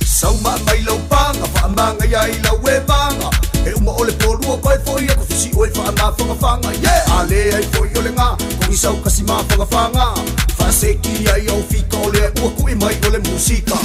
[SPEAKER 4] Sauma mai lau panga, faamanga ia i lau e vanga E uma o le polua koe foi aku fisi oe faamafangafanga Yeah! A le ai foi o le ngā, kogi sau kasi mafangafanga Faaseki ai au fika o lea ua kui mai o le musika.